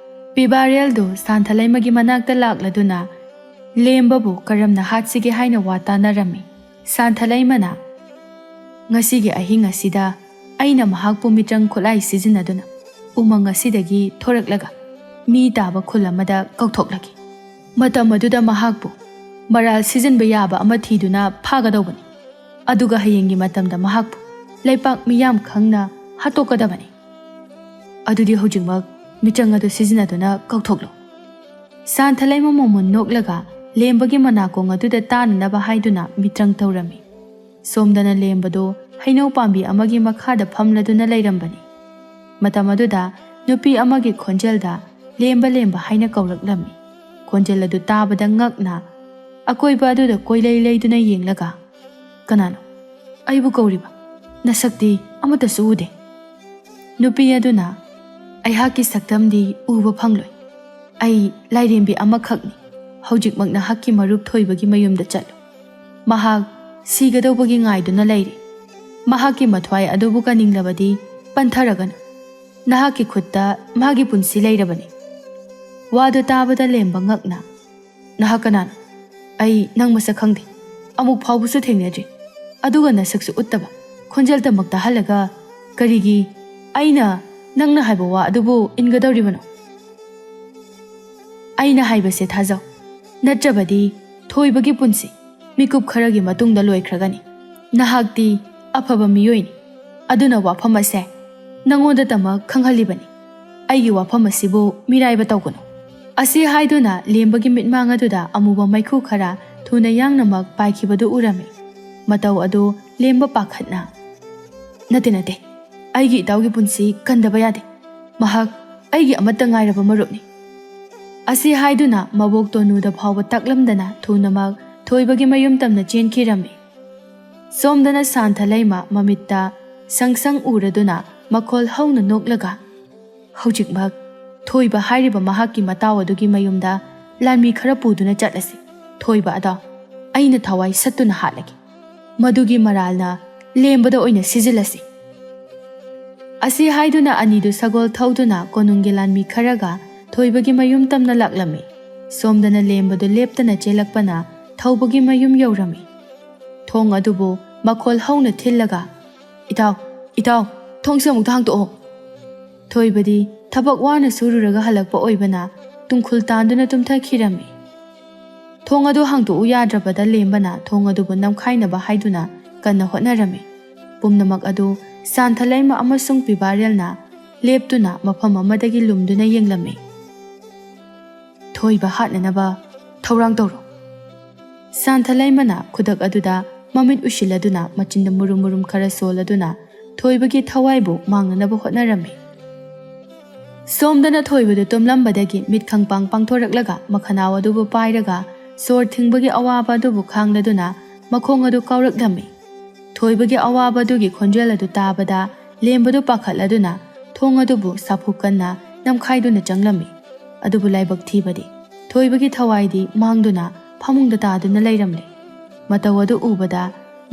ꯄꯤꯕꯥꯔꯦꯜꯗꯨ ꯁꯥꯟꯊꯂꯩꯃꯒꯤ ꯃꯅꯥꯛꯇ ꯂꯥꯛꯂꯗꯨꯅ ꯂꯦꯝꯕꯕꯨ ꯀꯔꯝꯅ ꯍꯥꯠꯁꯤꯒꯦ ꯍꯥꯏꯅ ꯋꯥ ꯇꯥꯅꯔꯝꯃꯤ꯫ ꯁꯥꯟꯊꯂꯩꯃꯅ, "ꯉꯁꯤꯒꯤ ꯑꯍꯤꯡ ꯑꯁꯤꯗ ꯑꯩꯅ ꯃꯍꯥꯛꯄꯨ ꯃꯤꯇ꯭ꯔꯪ ꯈꯨꯠꯂꯥꯏ ꯁꯤꯖꯤꯟꯅꯗꯨꯅ ꯎꯃꯪ ꯑꯁꯤꯗꯒꯤ ꯊꯣꯔꯛꯂꯒ ꯃꯤ ꯇꯥꯕ ꯈꯨꯜ ꯑꯃꯗ ꯀꯧꯊꯣꯛꯂꯒꯦ꯫ ꯃꯇꯝ ꯑꯗꯨꯗ ꯃꯍꯥꯛꯄꯨ ꯃꯔꯥꯜ ꯁꯤꯖꯤꯟꯕ ꯌꯥꯕ ꯑꯃ ꯊꯤꯗꯨꯅ ꯐꯥꯒꯗꯧꯕꯅꯤ꯫ ꯑꯗꯨꯒ ꯍꯌꯦꯡꯒꯤ ꯃꯇꯝꯗ ꯃꯍꯥꯛꯄꯨ ꯂꯩꯄꯥꯛ ꯃꯤꯌꯥꯝ ꯈꯪꯅ ꯍꯥꯠꯇꯣꯛꯀꯗꯕꯅꯤ꯫ ꯑꯗꯨꯗꯤ ꯍꯧꯖꯤꯛꯃꯛ ꯃꯤꯇ꯭ꯔꯪ ꯑꯗꯨ ꯁꯤꯖꯤꯟꯅꯗꯨꯅ ꯀꯧꯊꯣꯛꯂꯣ"꯫ ꯁꯥꯟꯊꯂꯩꯃ ꯃꯃꯣꯟ ꯅꯣꯛꯂꯒ ꯂꯦꯝꯕꯒꯤ ꯃꯅꯥꯀꯣꯡ ꯑꯗꯨꯗ ꯇꯥꯅꯅꯕ ꯍꯥꯏꯗꯨꯅ ꯃꯤꯇ꯭ꯔꯪ ꯇꯧꯔꯝꯃꯤ꯫ ꯁꯣꯝꯗꯅ ꯂꯦꯝꯕꯗꯨ ꯍꯩꯅꯧ ꯄꯥꯝꯕꯤ ꯑꯃꯒꯤ ꯃꯈꯥꯗ ꯐꯝꯂꯗꯨꯅ ꯂꯩꯔꯝꯕꯅꯤ꯫ ꯃꯇꯝ ꯑꯗꯨꯗ ꯅꯨꯄꯤ ꯑꯃꯒꯤ ꯈꯣꯟꯖꯦꯜꯗ "ꯂꯦꯝꯕ, ꯂꯦꯝꯕ" ꯍꯥꯏꯅ ꯀꯧꯔꯛꯂꯝꯃꯤ꯫ ꯈꯣꯟꯖꯦꯜ ꯑꯗꯨ ꯇꯥꯕꯗ ꯉꯛꯅ ꯑꯀꯣꯏꯕ ꯑꯗꯨꯗ ꯀꯣꯏꯂꯩ ꯂꯩꯗꯨꯅ ꯌꯦꯡꯂꯒ, "ꯀꯅꯥꯅꯣ ꯑꯩꯕꯨ ꯀꯧꯔꯤꯕ? ꯅꯁꯛꯇꯤ ꯑꯃꯠꯇꯁꯨ ꯎꯗꯦ"꯫ ꯅꯨꯄꯤ ꯑꯗꯨꯅ, "ꯑꯩꯍꯥꯛꯀꯤ ꯁꯛꯇꯝꯗꯤ ꯎꯕ ꯐꯪꯂꯣꯏ꯫ ꯑꯩ ꯂꯥꯏꯔꯦꯝꯕꯤ ꯑꯃꯈꯛꯅꯤ꯫ ꯍꯧꯖꯤꯛꯃꯛ ꯅꯍꯥꯛꯀꯤ ꯃꯔꯨꯞ ꯊꯣꯏꯕꯒꯤ ꯃꯌꯨꯝꯗ ꯆꯠꯂꯨ꯫ ꯃꯍꯥꯛ ꯁꯤꯒꯗꯧꯕꯒꯤ ꯉꯥꯏꯗꯨꯅ ꯂꯩꯔꯤ꯫ ꯃꯍꯥꯛꯀꯤ ꯃꯊ꯭ꯋꯥꯏ ꯑꯗꯨꯕꯨ ꯀꯟꯅꯤꯡꯂꯕꯗꯤ ꯄꯟꯊꯔꯒꯅꯨ꯫ ꯅꯍꯥꯛꯀꯤ ꯈꯨꯠꯇ ꯃꯥꯒꯤ ꯄꯨꯟꯁꯤ ꯂꯩꯔꯕꯅꯤ"꯫ ꯋꯥꯗꯨ ꯇꯥꯕꯗ ꯂꯦꯝꯕ ꯉꯛꯅ, "ꯅꯍꯥꯛ ꯀꯅꯥꯅꯣ? ꯑꯩ ꯅꯪ ꯃꯁꯛ ꯈꯪꯗꯦ꯫ ꯑꯃꯨꯛ ꯐꯥꯎꯕꯁꯨ ꯊꯦꯡꯅꯗ꯭ꯔꯤ꯫ ꯑꯗꯨꯒ ꯅꯁꯛꯁꯨ ꯎꯠꯇꯕ, ꯈꯣꯟꯖꯦꯜꯇꯃꯛ ꯇꯥꯍꯜꯂꯒ ꯀꯔꯤꯒꯤ ꯑꯩꯅ ꯅꯪꯅ ꯍꯥꯏꯕ ꯋꯥ ꯑꯗꯨꯕꯨ ꯏꯟꯒꯗꯧꯔꯤꯕꯅꯣ? ꯑꯩꯅ ꯍꯥꯏꯕꯁꯦ ꯊꯥꯖꯧ, ꯅꯠꯇ꯭ꯔꯕꯗꯤ ꯊꯣꯏꯕꯒꯤ ꯄꯨꯟꯁꯤ ꯃꯤꯀꯨꯞ ꯈꯔꯒꯤ ꯃꯇꯨꯡꯗ ꯂꯣꯏꯈ꯭ꯔꯒꯅꯤ꯫ ꯅꯍꯥꯛꯇꯤ ꯑꯐꯕ ꯃꯤꯑꯣꯏꯅꯤ, ꯑꯗꯨꯅ ꯋꯥꯐꯝ ꯑꯁꯦ ꯅꯪꯉꯣꯟꯗꯇꯃꯛ ꯈꯪꯍꯜꯂꯤꯕꯅꯤ꯫ ꯑꯩꯒꯤ ꯋꯥꯐꯝ ꯑꯁꯤꯕꯨ ꯃꯤꯔꯥꯏꯕ ꯇꯧꯒꯅꯨ"꯫ ꯑꯁꯤ ꯍꯥꯏꯗꯨꯅ ꯂꯦꯝꯕꯒꯤ ꯃꯤꯠꯃꯥꯡ ꯑꯗꯨꯗ ꯑꯃꯨꯕ ꯃꯩꯈꯨ ꯈꯔ ꯊꯨꯅ ꯌꯥꯡꯅꯃꯛ ꯄꯥꯏꯈꯤꯕꯗꯨ ꯎꯔꯝꯃꯤ꯫ ꯃꯇꯧ ꯑꯗꯨ ꯂꯦꯝꯕ ꯄꯥꯈꯠꯅ, "ꯅꯠꯇꯦ, ꯅꯠꯇꯦ, ꯑꯩꯒꯤ ꯏꯇꯥꯎꯒꯤ ꯄꯨꯟꯁꯤ ꯀꯟꯗꯕ ꯌꯥꯗꯦ꯫ ꯃꯍꯥꯛ ꯑꯩꯒꯤ ꯑꯃꯠꯇ ꯉꯥꯏꯔꯕ ꯃꯔꯨꯞꯅꯤ"꯫ ꯑꯁꯤ ꯍꯥꯏꯗꯨꯅ ꯃꯕꯣꯛ ꯇꯣꯅꯨꯗ ꯐꯥꯎꯕ ꯇꯥꯛꯂꯝꯗꯅ ꯊꯨꯅꯃꯛ ꯊꯣꯏꯕꯒꯤ ꯃꯌꯨꯝ ꯇꯝꯅ ꯆꯦꯟꯈꯤꯔꯝꯃꯤ꯫ ꯁꯣꯝꯗꯅ ꯁꯥꯟꯊꯂꯩꯃ ꯃꯃꯤꯠꯇ ꯁꯪ ꯁꯪ ꯎꯔꯗꯨꯅ ꯃꯈꯣꯜ ꯍꯧꯅ ꯅꯣꯛꯂꯒ, "ꯍꯧꯖꯤꯛꯃꯛ ꯊꯣꯏꯕ ꯍꯥꯏꯔꯤꯕ ꯃꯍꯥꯛꯀꯤ ꯃꯇꯥꯎ ꯑꯗꯨꯒꯤ ꯃꯌꯨꯝꯗ ꯂꯥꯟꯃꯤ ꯈꯔ ꯄꯨꯗꯨꯅ ꯆꯠꯂꯁꯤ꯫ "ꯊꯣꯏꯕ ꯑꯗꯣ ꯑꯩꯅ ꯊꯋꯥꯏ ꯁꯠꯇꯨꯅ ꯍꯥꯠꯂꯒꯦ꯫ ꯃꯗꯨꯒꯤ ꯃꯔꯥꯜꯅ ꯂꯦꯝꯕꯗ ꯑꯣꯏꯅ ꯁꯤꯖꯤꯜꯂꯁꯤ꯫" ꯑꯁꯤ ꯍꯥꯏꯗꯨꯅ ꯑꯅꯤꯗꯨ ꯁꯒꯣꯜ ꯊꯧꯗꯨꯅ ꯀꯣꯅꯨꯡꯒꯤ ꯂꯥꯟꯃꯤ ꯈꯔꯒ ꯊꯣꯏꯕꯒꯤ ꯃꯌꯨꯝ ꯇꯝꯅ ꯂꯥꯛꯂꯝꯃꯤ꯫ ꯁꯣꯝꯗꯅ ꯂꯦꯝꯕꯗꯨ ꯂꯦꯞꯇꯅ ꯆꯦꯜꯂꯛꯄꯅ ꯊꯧꯕꯒꯤ ꯃꯌꯨꯝ ꯌꯧꯔꯝꯃꯤ꯫ ꯊꯣꯡ ꯑꯗꯨꯕꯨ ꯃꯈꯣꯜ ꯍꯧꯅ ꯊꯤꯜꯂꯒ, "ꯏꯇꯥꯎ, ꯏꯇꯥꯎ, ꯊꯣꯡꯁꯦ ꯑꯃꯨꯛꯇ ꯍꯥꯡꯇꯣꯛꯑꯣ꯫" ꯊꯣꯏꯕꯗꯤ ꯊꯕꯛ ꯋꯥꯅ ꯁꯨꯔꯨꯔꯒ ꯍꯜꯂꯛꯄ ꯑꯣꯏꯕꯅ ꯇꯨꯡꯈꯨꯜ ꯇꯥꯟꯗꯨꯅ ꯇꯨꯝꯊꯈꯤꯔꯝꯃꯤ꯫ ꯊꯣꯡ ꯑꯗꯨ ꯍꯥꯡꯗꯣꯛꯎ ꯌꯥꯗ꯭ꯔꯕꯗ ꯂꯦꯝꯕꯅ ꯊꯣꯡ ꯑꯗꯨꯕꯨ ꯅꯝꯈꯥꯏꯅꯕ ꯍꯥꯏꯗꯨꯅ ꯀꯟꯅ ꯍꯣꯠꯅꯔꯝꯃꯤ꯫ ꯄꯨꯝꯅꯃꯛ ꯑꯗꯨ ꯁꯥꯟꯊꯂꯩꯃ ꯑꯃꯁꯨꯡ ꯄꯤꯕꯥꯔꯦꯜꯅ ꯂꯦꯞꯇꯨꯅ ꯃꯐꯝ ꯑꯃꯗꯒꯤ ꯂꯨꯝꯗꯨꯅ ꯌꯦꯡꯂꯝꯃꯤ꯫ "ꯊꯣꯏꯕ ꯍꯥꯠꯅꯅꯕ ꯊꯧꯔꯥꯡ ꯇꯧꯔꯣ꯫" ꯁꯥꯟꯊꯂꯩꯃꯅ ꯈꯨꯗꯛ ꯑꯗꯨꯗ ꯃꯃꯤꯠ ꯎꯏꯁꯤꯜꯂꯗꯨꯅ ꯃꯆꯤꯟꯗ ꯃꯨꯔꯨꯝ ꯃꯨꯔꯨꯝ ꯈꯔ ꯁꯣꯜꯂꯗꯨꯅ ꯊꯣꯏꯕꯒꯤ ꯊꯋꯥꯏꯕꯨ ꯃꯥꯡꯅꯅꯕ ꯍꯣꯠꯅꯔꯝꯃꯤ꯫ ꯁꯣꯝꯗꯅ ꯊꯣꯏꯕꯗꯨ ꯇꯨꯝꯂꯝꯕꯗꯒꯤ ꯃꯤꯠ ꯈꯪꯄꯥꯡ ꯄꯥꯡꯊꯣꯔꯛꯂꯒ ꯃꯈꯅꯥꯎ ꯑꯗꯨꯕꯨ ꯄꯥꯏꯔꯒ ꯁꯣꯔ ꯊꯤꯡꯕꯒꯤ ꯑꯋꯥꯕ ꯑꯗꯨꯕꯨ ꯈꯥꯡꯂꯗꯨꯅ ꯃꯈꯣꯡ ꯑꯗꯨ ꯀꯥꯎꯔꯛꯂꯝꯃꯤ꯫ ꯊꯣꯏꯕꯒꯤ ꯑꯋꯥꯕ ꯑꯗꯨꯒꯤ ꯈꯣꯟꯖꯦꯜ ꯑꯗꯨ ꯇꯥꯕꯗ ꯂꯦꯝꯕꯗꯨ ꯄꯥꯈꯠꯂꯗꯨꯅ ꯊꯣꯡ ꯑꯗꯨꯕꯨ ꯁꯥꯐꯨ ꯀꯟꯅ ꯅꯝꯈꯥꯏꯗꯨꯅ ꯆꯪꯂꯝꯃꯤ꯫ ꯑꯗꯨꯕꯨ ꯂꯥꯏꯕꯛ ꯊꯤꯕꯗꯤ ꯊꯣꯏꯕꯒꯤ ꯊꯋꯥꯏꯗꯤ ꯃꯥꯡꯗꯨꯅ ꯐꯃꯨꯡꯗ ꯇꯥꯗꯨꯅ ꯂꯩꯔꯝꯂꯦ꯫ ꯃꯇꯧ ꯑꯗꯨ ꯎꯕꯗ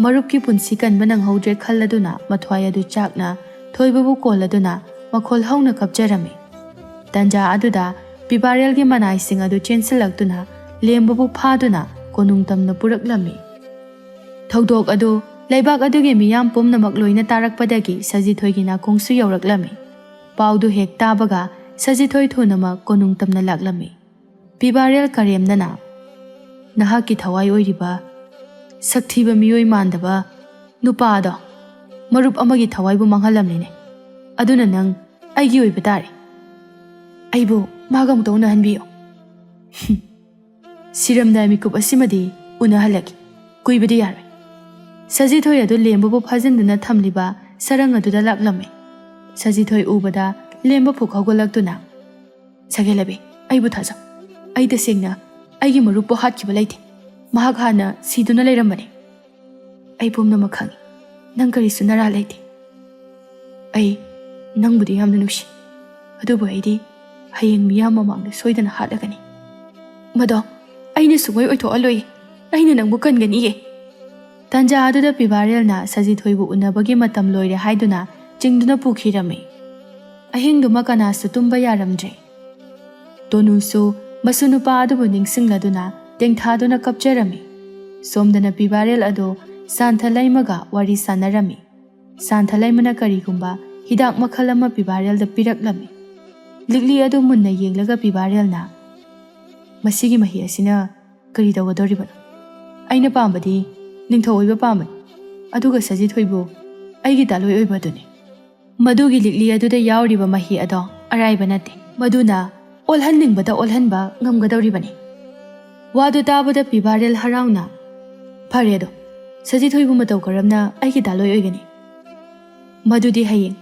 ꯃꯔꯨꯞꯀꯤ ꯄꯨꯟꯁꯤ ꯀꯟꯕ ꯅꯪꯍꯧꯗ꯭ꯔꯦ ꯈꯜꯂꯗꯨꯅ ꯃꯊ꯭ꯋꯥꯏ ꯑꯗꯨ ꯆꯥꯛꯅ ꯊꯣꯏꯕꯕꯨ ꯀꯣꯜꯂꯗꯨꯅ ꯃꯈꯣꯜ ꯍꯧꯅ ꯀꯞꯆꯔꯝꯃꯤ꯫ ꯇꯟꯖꯥ ꯑꯗꯨꯗ ꯄꯤꯕꯥꯔꯦꯜꯒꯤ ꯃꯅꯥꯏꯁꯤꯡ ꯑꯗꯨ ꯆꯦꯟꯁꯤꯜꯂꯛꯇꯨꯅ ꯂꯦꯝꯕꯕꯨ ꯐꯥꯗꯨꯅ ꯀꯣꯅꯨꯡ ꯇꯝꯅ ꯄꯨꯔꯛꯂꯝꯃꯤ꯫ ꯊꯧꯗꯣꯛ ꯑꯗꯨ ꯂꯩꯕꯥꯛ ꯑꯗꯨꯒꯤ ꯃꯤꯌꯥꯝ ꯄꯨꯝꯅꯃꯛ ꯂꯣꯏꯅ ꯇꯥꯔꯛꯄꯗꯒꯤ ꯁꯖꯤꯊꯣꯏꯒꯤ ꯅꯥꯀꯣꯡꯁꯨ ꯌꯧꯔꯛꯂꯝꯃꯤ꯫ ꯄꯥꯎꯗꯨ ꯍꯦꯛ ꯇꯥꯕꯒ ꯁꯖꯤꯊꯣꯏ ꯊꯨꯅꯃꯛ ꯀꯣꯅꯨꯡ ꯇꯝꯅ ꯂꯥꯛꯂꯝꯃꯤ꯫ ꯄꯤꯕꯥꯔꯦꯜ ꯀꯔꯦꯝꯅꯅ, "ꯅꯍꯥꯛꯀꯤ ꯊꯋꯥꯏ ꯑꯣꯏꯔꯤꯕ ꯁꯛꯊꯤꯕ ꯃꯤꯑꯣꯏ ꯃꯥꯟꯗꯕ ꯅꯨꯄꯥ ꯑꯗꯣ ꯃꯔꯨꯞ ꯑꯃꯒꯤ ꯊꯋꯥꯏꯕꯨ ꯃꯥꯡꯍꯜꯂꯝꯂꯤꯅꯦ꯫ ꯑꯗꯨꯅ ꯅꯪ ꯑꯩꯒꯤ ꯑꯣꯏꯕ ꯇꯥꯔꯦ꯫ ꯑꯩꯕꯨ ꯃꯥꯒ ꯑꯃꯨꯛꯇ ꯎꯅꯍꯟꯕꯤꯌꯨ꯫" "ꯁꯤꯔꯝꯗꯥꯏ ꯃꯤꯀꯨꯞ ꯑꯁꯤꯃꯗꯤ ꯎꯅꯍꯜꯂꯒꯦ꯫ ꯀꯨꯏꯕꯗꯤ ꯌꯥꯔꯣꯏ꯫" ꯁꯖꯤꯊꯣꯏ ꯑꯗꯨ ꯂꯦꯝꯕꯕꯨ ꯐꯥꯖꯤꯟꯗꯨꯅ ꯊꯝꯂꯤꯕ ꯁꯔꯪ ꯑꯗꯨꯗ ꯂꯥꯛꯂꯝꯃꯤ꯫ ꯁꯖꯤꯊꯣꯏ ꯎꯕꯗ ꯂꯦꯝꯕ ꯐꯨꯛ ꯍꯧꯒꯠꯂꯛꯇꯨꯅ, "ꯁꯒꯦꯂꯕꯤ, ꯑꯩꯕꯨ ꯊꯥꯖꯧ꯫ ꯑꯩ ꯇꯁꯦꯡꯅ ꯑꯩꯒꯤ ꯃꯔꯨꯞꯄꯨ ꯍꯥꯠꯈꯤꯕ ꯂꯩꯇꯦ꯫ ꯃꯍꯥꯛ ꯍꯥꯟꯅ ꯁꯤꯗꯨꯅ ꯂꯩꯔꯝꯕꯅꯤ꯫ ꯑꯩ ꯄꯨꯝꯅꯃꯛ ꯈꯪꯏ꯫ ꯅꯪ ꯀꯔꯤꯁꯨ ꯅꯔꯥ ꯂꯩꯇꯦ꯫ ꯑꯩ ꯅꯪꯕꯨꯗꯤ ꯌꯥꯝꯅ ꯅꯨꯡꯁꯤ, ꯑꯗꯨꯕꯨ ꯑꯩꯗꯤ ꯍꯌꯦꯡ ꯃꯤꯌꯥꯝ ꯃꯃꯥꯡꯗ ꯁꯣꯏꯗꯅ ꯍꯥꯠꯂꯒꯅꯤ꯫" "ꯃꯗꯣ ꯑꯩꯅ ꯁꯨꯡꯑꯣꯏ ꯑꯣꯏꯊꯣꯛꯍꯜꯂꯣꯏ꯫ ꯑꯩꯅ ꯅꯪꯕꯨ ꯀꯟꯒꯅꯤꯌꯦ꯫ ꯇꯥꯟꯖꯥ ꯑꯗꯨꯗ ꯄꯤꯕꯥꯔꯦꯜꯅ ꯁꯖꯤꯊꯣꯏꯕꯨ ꯎꯅꯕꯒꯤ ꯃꯇꯝ ꯂꯣꯏꯔꯦ ꯍꯥꯏꯗꯨꯅ ꯆꯤꯡꯗꯨꯅ ꯄꯨꯈꯤꯔꯝꯃꯤ꯫ ꯑꯍꯤꯡꯗꯨꯃ ꯀꯅꯥꯁꯨ ꯇꯨꯝꯕ ꯌꯥꯔꯝꯗ꯭ꯔꯦ꯫ ꯇꯣꯅꯨꯁꯨ ꯃꯁꯨ ꯅꯨꯄꯥ ꯑꯗꯨꯕꯨ ꯅꯤꯡꯁꯤꯡꯂꯗꯨꯅ ꯇꯦꯡꯊꯥꯗꯨꯅ ꯀꯞꯆꯔꯝꯃꯤ꯫ ꯁꯣꯝꯗꯅ ꯄꯤꯕꯥꯔꯦꯜ ꯑꯗꯨ ꯁꯥꯟꯊꯂꯩꯃꯒ ꯋꯥꯔꯤ ꯁꯥꯟꯅꯔꯝꯃꯤ꯫ ꯁꯥꯟꯊꯂꯩꯃꯅ ꯀꯔꯤꯒꯨꯝꯕ ꯍꯤꯗꯥꯛ ꯃꯈꯜ ꯑꯃ ꯄꯤꯕꯥꯔꯦꯜꯗ ꯄꯤꯔꯛꯂꯝꯃꯤ꯫ ꯂꯤꯛꯂꯤ ꯑꯗꯨ ꯃꯨꯟꯅ ꯌꯦꯡꯂꯒ ꯄꯤꯕꯥꯔꯦꯜꯅ, "ꯃꯁꯤꯒꯤ ꯃꯍꯤ ꯑꯁꯤꯅ ꯀꯔꯤ ꯇꯧꯒꯗꯧꯔꯤꯕꯅꯣ? ꯑꯩꯅ ꯄꯥꯝꯕꯗꯤ ꯅꯤꯡꯊꯧ ꯑꯣꯏꯕ ꯄꯥꯝꯕꯅꯤ, ꯑꯗꯨꯒ ꯁꯖꯤꯊꯣꯏꯕꯨ ꯑꯩꯒꯤ ꯗꯥꯂꯣꯏ ꯑꯣꯏꯕ ꯑꯗꯨꯅꯤ꯫ ꯃꯗꯨꯒꯤ ꯂꯤꯛꯂꯤ ꯑꯗꯨꯗ ꯌꯥꯎꯔꯤꯕ ꯃꯍꯤ ꯑꯗꯣ ꯑꯔꯥꯏꯕ ꯅꯠꯇꯦ꯫ ꯃꯗꯨꯅ ꯑꯣꯜꯍꯟꯅꯤꯡꯕꯗ ꯑꯣꯜꯍꯟꯕ ꯉꯝꯒꯗꯧꯔꯤꯕꯅꯤ꯫" ꯋꯥꯗꯨ ꯇꯥꯕꯗ ꯄꯤꯕꯥꯔꯦꯜ ꯍꯔꯥꯎꯅ, "ꯐꯔꯦ ꯑꯗꯣ, ꯁꯖꯤꯊꯣꯏꯕꯨ ꯃꯇꯧ ꯀꯔꯝꯅ ꯑꯩꯒꯤ ꯗꯥꯂꯣꯏ ꯑꯣꯏꯒꯅꯤ? ꯃꯗꯨꯗꯤ ꯍꯌꯦꯡ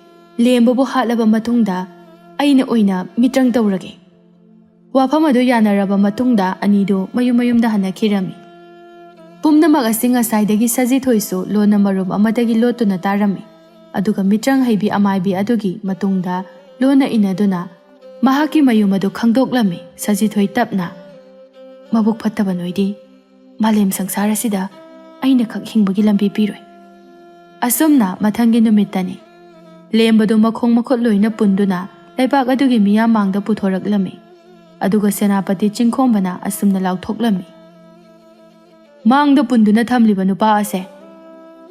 ꯂꯦꯝꯕꯕꯨ ꯍꯥꯠꯂꯕ ꯃꯇꯨꯡꯗ ꯑꯩꯅ ꯑꯣꯏꯅ ꯃꯤꯇ꯭ꯔꯪ ꯇꯧꯔꯒꯦ꯫" ꯋꯥꯐꯝ ꯑꯗꯨ ꯌꯥꯅꯔꯕ ꯃꯇꯨꯡꯗ ꯑꯅꯤꯗꯨ ꯃꯌꯨꯝ ꯃꯌꯨꯝꯗ ꯍꯟꯅꯈꯤꯔꯝꯃꯤ꯫ ꯄꯨꯝꯅꯃꯛ ꯑꯁꯤ ꯉꯁꯥꯏꯗꯒꯤ ꯁꯖꯤꯊꯣꯏꯁꯨ ꯂꯣꯟꯅ ꯃꯔꯨꯝ ꯑꯃꯗꯒꯤ ꯂꯣꯠꯇꯨꯅ ꯇꯥꯔꯝꯃꯤ꯫ ꯑꯗꯨꯒ ꯃꯤꯇ꯭ꯔꯪ ꯍꯩꯕꯤ ꯑꯃꯥꯏꯕꯤ ꯑꯗꯨꯒꯤ ꯃꯇꯨꯡꯗ ꯂꯣꯟꯅ ꯏꯟꯅꯗꯨꯅ ꯃꯍꯥꯛꯀꯤ ꯃꯌꯨꯝ ꯑꯗꯨ ꯈꯪꯗꯣꯛꯂꯝꯃꯤ꯫ ꯁꯖꯤꯊꯣꯏ ꯇꯞꯅ, "ꯃꯕꯨꯛ ꯐꯠꯇꯕ ꯅꯣꯏꯗꯤ ꯃꯥꯂꯦꯝ ꯁꯪꯁꯥꯔ ꯑꯁꯤꯗ ꯑꯩꯅ ꯈꯛ ꯍꯤꯡꯕꯒꯤ ꯂꯝꯕꯤ ꯄꯤꯔꯣꯏ꯫" ꯑꯁꯨꯝꯅ ꯃꯊꯪꯒꯤ ꯅꯨꯃꯤꯠꯇꯅꯤ꯫ ꯂꯦꯝꯕꯗꯨ ꯃꯈꯣꯡ ꯃꯈꯨꯠ ꯂꯣꯏꯅ ꯄꯨꯟꯗꯨꯅ ꯂꯩꯕꯥꯛ ꯑꯗꯨꯒꯤ ꯃꯤꯌꯥꯝ ꯃꯥꯡꯗ ꯄꯨꯊꯣꯔꯛꯂꯝꯃꯤ꯫ ꯑꯗꯨꯒ ꯁꯦꯅꯥꯄꯇꯤ ꯆꯤꯡꯈꯣꯝꯕꯅ ꯑꯁꯨꯝꯅ ꯂꯥꯎꯊꯣꯛꯂꯝꯃꯤ, "ꯃꯥꯡꯗ ꯄꯨꯟꯗꯨꯅ ꯊꯝꯂꯤꯕ ꯅꯨꯄꯥ ꯑꯁꯦ,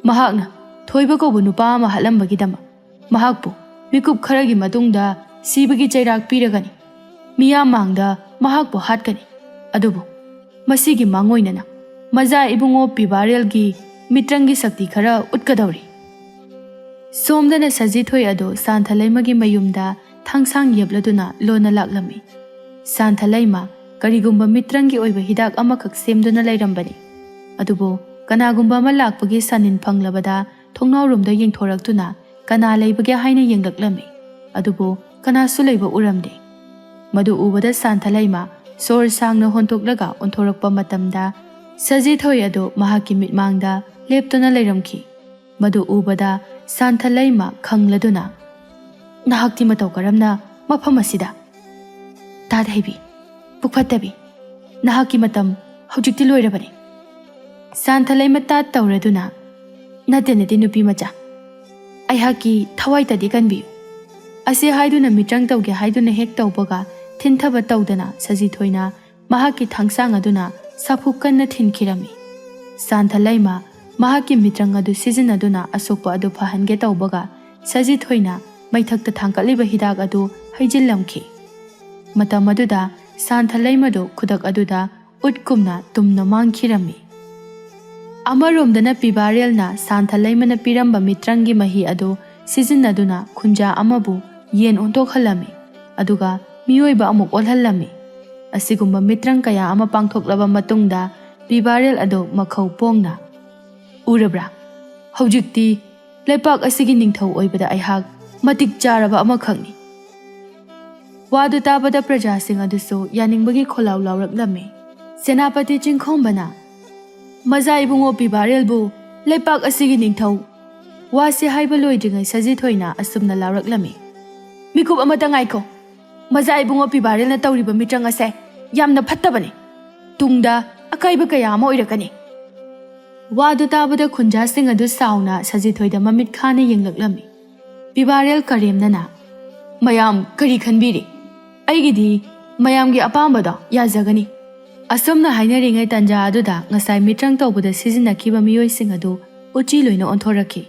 ꯃꯍꯥꯛꯅ ꯊꯣꯏꯕ ꯀꯧꯕ ꯅꯨꯄꯥ ꯑꯃ ꯍꯥꯠꯂꯝꯕꯒꯤꯗꯃꯛ ꯃꯍꯥꯛꯄꯨ ꯃꯤꯀꯨꯞ ꯈꯔꯒꯤ ꯃꯇꯨꯡꯗ ꯁꯤꯕꯒꯤ ꯆꯩꯔꯥꯛ ꯄꯤꯔꯒꯅꯤ꯫ ꯃꯤꯌꯥꯝ ꯃꯥꯡꯗ ꯃꯍꯥꯛꯄꯨ ꯍꯥꯠꯀꯅꯤ꯫ ꯑꯗꯨꯕꯨ ꯃꯁꯤꯒꯤ ꯃꯥꯡꯑꯣꯏꯅꯅ ꯃꯖꯥ ꯏꯕꯨꯡꯉꯣ ꯄꯤꯕꯥꯔꯦꯜꯒꯤ ꯃꯤꯇ꯭ꯔꯪꯒꯤ ꯁꯛꯇꯤ ꯈꯔ ꯎꯠꯀꯗꯧꯔꯤ꯫" ꯁꯣꯝꯗꯅ ꯁꯖꯤꯊꯣꯏ ꯑꯗꯨ ꯁꯥꯟꯊꯂꯩꯃꯒꯤ ꯃꯌꯨꯝꯗ ꯊꯥꯡꯁꯥꯡ ꯌꯦꯞꯂꯗꯨꯅ ꯂꯣꯟꯅ ꯂꯥꯛꯂꯝꯃꯤ꯫ ꯁꯥꯟꯊꯂꯩꯃ ꯀꯔꯤꯒꯨꯝꯕ ꯃꯤꯇ꯭ꯔꯪꯒꯤ ꯑꯣꯏꯕ ꯍꯤꯗꯥꯛ ꯑꯃꯈꯛ ꯁꯦꯝꯗꯨꯅ ꯂꯩꯔꯝꯕꯅꯤ꯫ ꯑꯗꯨꯕꯨ ꯀꯅꯥꯒꯨꯝꯕ ꯑꯃ ꯂꯥꯛꯄꯒꯤ ꯁꯥꯅꯤꯟ ꯐꯪꯂꯕꯗ ꯊꯣꯡꯅꯥꯎꯔꯣꯝꯗ ꯌꯦꯡꯊꯣꯔꯛꯇꯨꯅ ꯀꯅꯥ ꯂꯩꯕꯒꯦ ꯍꯥꯏꯅ ꯌꯦꯡꯂꯛꯂꯝꯃꯤ꯫ ꯑꯗꯨꯕꯨ ꯀꯅꯥꯁꯨ ꯂꯩꯕ ꯎꯔꯝꯗꯦ꯫ ꯃꯗꯨ ꯎꯕꯗ ꯁꯥꯟꯊꯂꯩꯃ ꯁꯣꯔ ꯁꯥꯡꯅ ꯍꯣꯟꯊꯣꯛꯂꯒ ꯑꯣꯟꯊꯣꯔꯛꯄ ꯃꯇꯝꯗ ꯁꯖꯤꯊꯣꯏ ꯑꯗꯨ ꯃꯍꯥꯛꯀꯤ ꯃꯤꯠꯃꯥꯡꯗ ꯂꯦꯞꯇꯨꯅ ꯂꯩꯔꯝꯈꯤ꯫ ꯃꯗꯨ ꯎꯕꯗ ꯁꯥꯟꯊꯂꯩꯃ ꯈꯪꯂꯗꯨꯅ, "ꯅꯍꯥꯛꯇꯤ ꯃꯇꯧ ꯀꯔꯝꯅ ꯃꯐꯝ ꯑꯁꯤꯗ? ꯇꯥꯗ ꯍꯩꯕꯤ, ꯄꯨꯛꯐꯠꯇꯕꯤ, "ꯅꯍꯥꯛꯀꯤ ꯃꯇꯝ ꯍꯧꯖꯤꯛꯇꯤ ꯂꯣꯏꯔꯕꯅꯤ꯫" ꯁꯥꯟꯊꯂꯩꯃ ꯇꯥꯠ ꯇꯧꯔꯗꯨꯅ, "ꯅꯠꯇꯦ, ꯅꯠꯇꯦ, ꯅꯨꯄꯤ ꯃꯆꯥ, ꯑꯩꯍꯥꯛꯀꯤ ꯊꯋꯥꯏꯇꯗꯤ ꯀꯟꯕꯤꯌꯨ꯫" ꯑꯁꯤ ꯍꯥꯏꯗꯨꯅ ꯃꯤꯇ꯭ꯔꯪ ꯇꯧꯒꯦ ꯍꯥꯏꯗꯨꯅ ꯍꯦꯛ ꯇꯧꯕꯒ, ꯊꯤꯟꯊꯕ ꯇꯧꯗꯅ ꯁꯖꯤꯊꯣꯏꯅ ꯃꯍꯥꯛꯀꯤ ꯊꯥꯡꯁꯥꯡ ꯑꯗꯨꯅ ꯁꯥꯐꯨ ꯀꯟꯅ ꯊꯤꯟꯈꯤꯔꯝꯃꯤ꯫ ꯁꯥꯟꯊꯂꯩꯃ ꯃꯍꯥꯛꯀꯤ ꯃꯤꯇ꯭ꯔꯪ ꯑꯗꯨ ꯁꯤꯖꯤꯟꯅꯗꯨꯅ ꯑꯁꯣꯛꯄ ꯑꯗꯨ ꯐꯍꯟꯒꯦ ꯇꯧꯕꯒ, ꯁꯖꯤꯊꯣꯏꯅ ꯃꯩꯊꯛꯇ ꯊꯥꯡꯒꯠꯂꯤꯕ ꯍꯤꯗꯥꯛ ꯑꯗꯨ ꯍꯩꯖꯤꯜꯂꯝꯈꯤ꯫ ꯃꯇꯝ ꯑꯗꯨꯗ ꯁꯥꯟꯊꯂꯩꯃꯗꯨ ꯈꯨꯗꯛ ꯑꯗꯨꯗ ꯎꯠꯀꯨꯝꯅ ꯇꯨꯝꯅ ꯃꯥꯡꯈꯤꯔꯝꯃꯤ꯫ ꯑꯃꯔꯣꯝꯗꯅ ꯄꯤꯕꯥꯔꯦꯜꯅ ꯁꯥꯟꯊꯂꯩꯃꯅ ꯄꯤꯔꯝꯕ ꯃꯤꯇ꯭ꯔꯪꯒꯤ ꯃꯍꯤ ꯑꯗꯨ ꯁꯤꯖꯤꯟꯅꯗꯨꯅ ꯈꯨꯟꯖꯥ ꯑꯃꯕꯨ ꯌꯦꯟ ꯑꯣꯟꯊꯣꯛꯍꯜꯂꯝꯃꯤ, ꯑꯗꯨꯒ ꯃꯤꯑꯣꯏꯕ ꯑꯃꯨꯛ ꯑꯣꯜꯍꯜꯂꯝꯃꯤ꯫ ꯑꯁꯤꯒꯨꯝꯕ ꯃꯤꯇ꯭ꯔꯪ ꯀꯌꯥ ꯑꯃ ꯄꯥꯡꯊꯣꯛꯂꯕ ꯃꯇꯨꯡꯗ ꯄꯤꯕꯥꯔꯦꯜ ꯑꯗꯨ ꯃꯈꯧ ꯄꯣꯡꯅ, "ꯎꯔꯕ꯭ꯔꯥ? ꯍꯧꯖꯤꯛꯇꯤ ꯂꯩꯄꯥꯛ ꯑꯁꯤꯒꯤ ꯅꯤꯡꯊꯧ ꯑꯣꯏꯕꯗ ꯑꯩꯍꯥꯛ ꯃꯇꯤꯛ ꯆꯥꯔꯕ ꯑꯃꯈꯛꯅꯤ꯫" ꯋꯥꯗꯨ ꯇꯥꯕꯗ ꯄ꯭ꯔꯖꯥꯁꯤꯡ ꯑꯗꯨꯁꯨ ꯌꯥꯅꯤꯡꯕꯒꯤ ꯈꯣꯜꯂꯥꯎ ꯂꯥꯎꯔꯛꯂꯝꯃꯤ꯫ ꯁꯦꯅꯥꯄꯇꯤ ꯆꯤꯡꯈꯣꯝꯕꯅ, "ꯃꯖꯥ ꯏꯕꯨꯡꯉꯣ ꯄꯤꯕꯥꯔꯦꯜꯕꯨ ꯂꯩꯄꯥꯛ ꯑꯁꯤꯒꯤ ꯅꯤꯡꯊꯧ"꯫ ꯋꯥꯁꯤ ꯍꯥꯏꯕ ꯂꯣꯏꯗ꯭ꯔꯤꯉꯩ ꯁꯖꯤꯊꯣꯏꯅ ꯑꯁꯨꯝꯅ ꯂꯥꯎꯔꯛꯂꯝꯃꯤ, "ꯃꯤꯀꯨꯞ ꯑꯃꯇ ꯉꯥꯏꯈꯣ꯫ ꯃꯖꯥ ꯏꯕꯨꯡꯉꯣ ꯄꯤꯕꯥꯔꯦꯜꯅ ꯇꯧꯔꯤꯕ ꯃꯤꯇ꯭ꯔꯪ ꯑꯁꯦ ꯌꯥꯝꯅ ꯐꯠꯇꯕꯅꯤ꯫ ꯇꯨꯡꯗ ꯑꯀꯥꯏꯕ ꯀꯌꯥ ꯑꯃ ꯑꯣꯏꯔꯛꯀꯅꯤ꯫" ꯋꯥꯗꯨ ꯇꯥꯕꯗ ꯈꯨꯟꯖꯥꯁꯤꯡ ꯑꯗꯨ ꯁꯥꯎꯅ ꯁꯖꯤꯊꯣꯏꯗ ꯃꯃꯤꯠ ꯈꯥꯅ ꯌꯦꯡꯂꯛꯂꯝꯃꯤ꯫ ꯄꯤꯕꯥꯔꯦꯜ ꯀꯔꯦꯝꯅꯅ, "ꯃꯌꯥꯝ ꯀꯔꯤ ꯈꯟꯕꯤꯔꯤ? ꯑꯩꯒꯤꯗꯤ ꯃꯌꯥꯝꯒꯤ ꯑꯄꯥꯝꯕꯗꯣ ꯌꯥꯖꯒꯅꯤ꯫" ꯑꯁꯨꯝꯅ ꯍꯥꯏꯅꯔꯤꯉꯩ ꯇꯟꯖꯥ ꯑꯗꯨꯗ ꯉꯁꯥꯏ ꯃꯤꯇ꯭ꯔꯪ ꯇꯧꯕꯗ ꯁꯤꯖꯤꯟꯅꯈꯤꯕ ꯃꯤꯑꯣꯏꯁꯤꯡ ꯑꯗꯨ ꯎꯆꯤ ꯂꯣꯏꯅ ꯑꯣꯟꯊꯣꯔꯛꯈꯤ꯫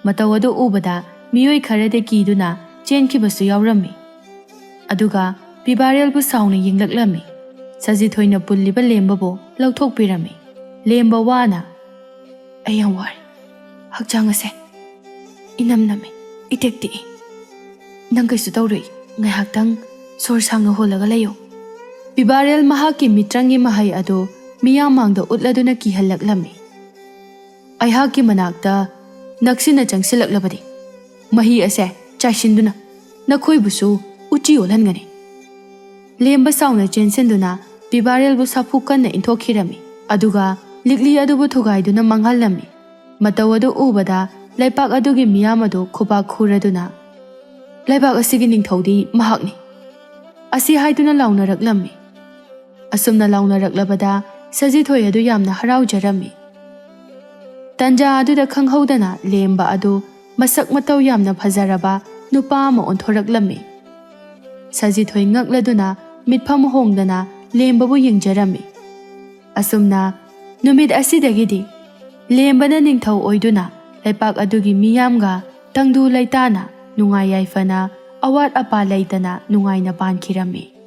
ꯃꯇꯧ ꯑꯗꯨ ꯎꯕꯗ ꯃꯤꯑꯣꯏ ꯈꯔꯗꯤ ꯀꯤꯗꯨꯅ ꯆꯦꯟꯈꯤꯕꯁꯨ ꯌꯥꯎꯔꯝꯃꯤ꯫ ꯑꯗꯨꯒ ꯄꯤꯕꯥꯔꯦꯜꯕꯨ ꯁꯥꯎꯅ ꯌꯦꯡꯂꯛꯂꯝꯃꯤ꯫ ꯁꯖꯤꯊꯣꯏꯅ ꯄꯨꯜꯂꯤꯕ ꯂꯦꯝꯕꯕꯨ ꯂꯧꯊꯣꯛꯄꯤꯔꯝꯃꯤ꯫ ꯂꯦꯝꯕ ꯋꯥꯅ, "ꯑꯩ ꯌꯥꯝ ꯋꯥꯔꯦ꯫ ꯍꯛꯆꯥꯡ ꯑꯁꯦ ꯏꯅꯝ ꯅꯝꯃꯤ, ꯏꯇꯦꯛ ꯇꯦꯛꯏ꯫ ꯅꯪ ꯀꯩꯁꯨ ꯇꯧꯔꯣꯏ꯫ ꯉꯥꯏꯍꯥꯛꯇꯪ ꯁꯣꯔ ꯁꯥꯡꯅ ꯍꯣꯜꯂꯒ ꯂꯩꯌꯨ꯫" ꯄꯤꯕꯥꯔꯦꯜ ꯃꯍꯥꯛꯀꯤ ꯃꯤꯇ꯭ꯔꯪꯒꯤ ꯃꯍꯩ ꯑꯗꯨ ꯃꯤꯌꯥꯝ ꯃꯥꯡꯗ ꯎꯠꯂꯗꯨꯅ ꯀꯤꯍꯜꯂꯛꯂꯝꯃꯤ꯫ "ꯑꯩꯍꯥꯛꯀꯤ ꯃꯅꯥꯛꯇ ꯅꯛꯁꯤꯟꯅ ꯆꯪꯁꯤꯜꯂꯛꯂꯕꯗꯤ ꯃꯍꯤ ꯑꯁꯦ ꯆꯥꯏꯁꯤꯟꯗꯨꯅ ꯅꯈꯣꯏꯕꯨꯁꯨ ꯎꯆꯤ ꯑꯣꯜꯍꯟꯒꯅꯤ꯫" ꯂꯦꯝꯕ ꯁꯥꯎꯅ ꯆꯦꯟꯁꯤꯟꯗꯨꯅ ꯄꯤꯕꯥꯔꯦꯜꯕꯨ ꯁꯥꯐꯨ ꯀꯟꯅ ꯏꯟꯊꯣꯛꯈꯤꯔꯝꯃꯤ, ꯑꯗꯨꯒ ꯂꯤꯛꯂꯤ ꯑꯗꯨꯕꯨ ꯊꯨꯒꯥꯏꯗꯨꯅ ꯃꯥꯡꯍꯜꯂꯝꯃꯤ꯫ ꯃꯇꯧ ꯑꯗꯨ ꯎꯕꯗ ꯂꯩꯄꯥꯛ ꯑꯗꯨꯒꯤ ꯃꯤꯌꯥꯝ ꯑꯗꯨ ꯈꯨꯕꯥꯛ ꯈꯨꯔꯗꯨꯅ, "ꯂꯩꯕꯥꯛ ꯑꯁꯤꯒꯤ ꯅꯤꯡꯊꯧꯗꯤ ꯃꯍꯥꯛꯅꯤ" ꯑꯁꯤ ꯍꯥꯏꯗꯨꯅ ꯂꯥꯎꯅꯔꯛꯂꯝꯃꯤ꯫ ꯑꯁꯨꯝꯅ ꯂꯥꯎꯅꯔꯛꯂꯕꯗ ꯁꯖꯤꯊꯣꯏ ꯑꯗꯨ ꯌꯥꯝꯅ ꯍꯔꯥꯎꯖꯔꯝꯃꯤ꯫ ꯇꯟꯖꯥ ꯑꯗꯨꯗ ꯈꯪꯍꯧꯗꯅ ꯂꯦꯝꯕ ꯑꯗꯨ ꯃꯁꯛ ꯃꯇꯧ ꯌꯥꯝꯅ ꯐꯖꯔꯕ ꯅꯨꯄꯥ ꯑꯃ ꯑꯣꯟꯊꯣꯔꯛꯂꯝꯃꯤ꯫ ꯁꯖꯤꯊꯣꯏ ꯉꯛꯂꯗꯨꯅ ꯃꯤꯠꯐꯝ ꯍꯣꯡꯗꯅ ꯂꯦꯝꯕꯕꯨ ꯌꯦꯡꯖꯔꯝꯃꯤ꯫ ꯑꯁꯨꯝꯅ ꯅꯨꯃꯤꯠ ꯑꯁꯤꯗꯒꯤꯗꯤ ꯂꯦꯝꯕꯅ ꯅꯤꯡꯊꯧ ꯑꯣꯏꯗꯨꯅ ꯂꯩꯄꯥꯛ ꯑꯗꯨꯒꯤ ꯃꯤꯌꯥꯝꯒ ꯇꯪꯗꯨ ꯂꯩꯇꯥꯅ ꯅꯨꯡꯉꯥꯏ ꯌꯥꯏꯐꯅ ꯑꯋꯥꯠ ꯑꯄꯥ ꯂꯩꯇꯅ ꯅꯨꯡꯉꯥꯏꯅ ꯄꯥꯟꯈꯤꯔꯝꯃꯤ꯫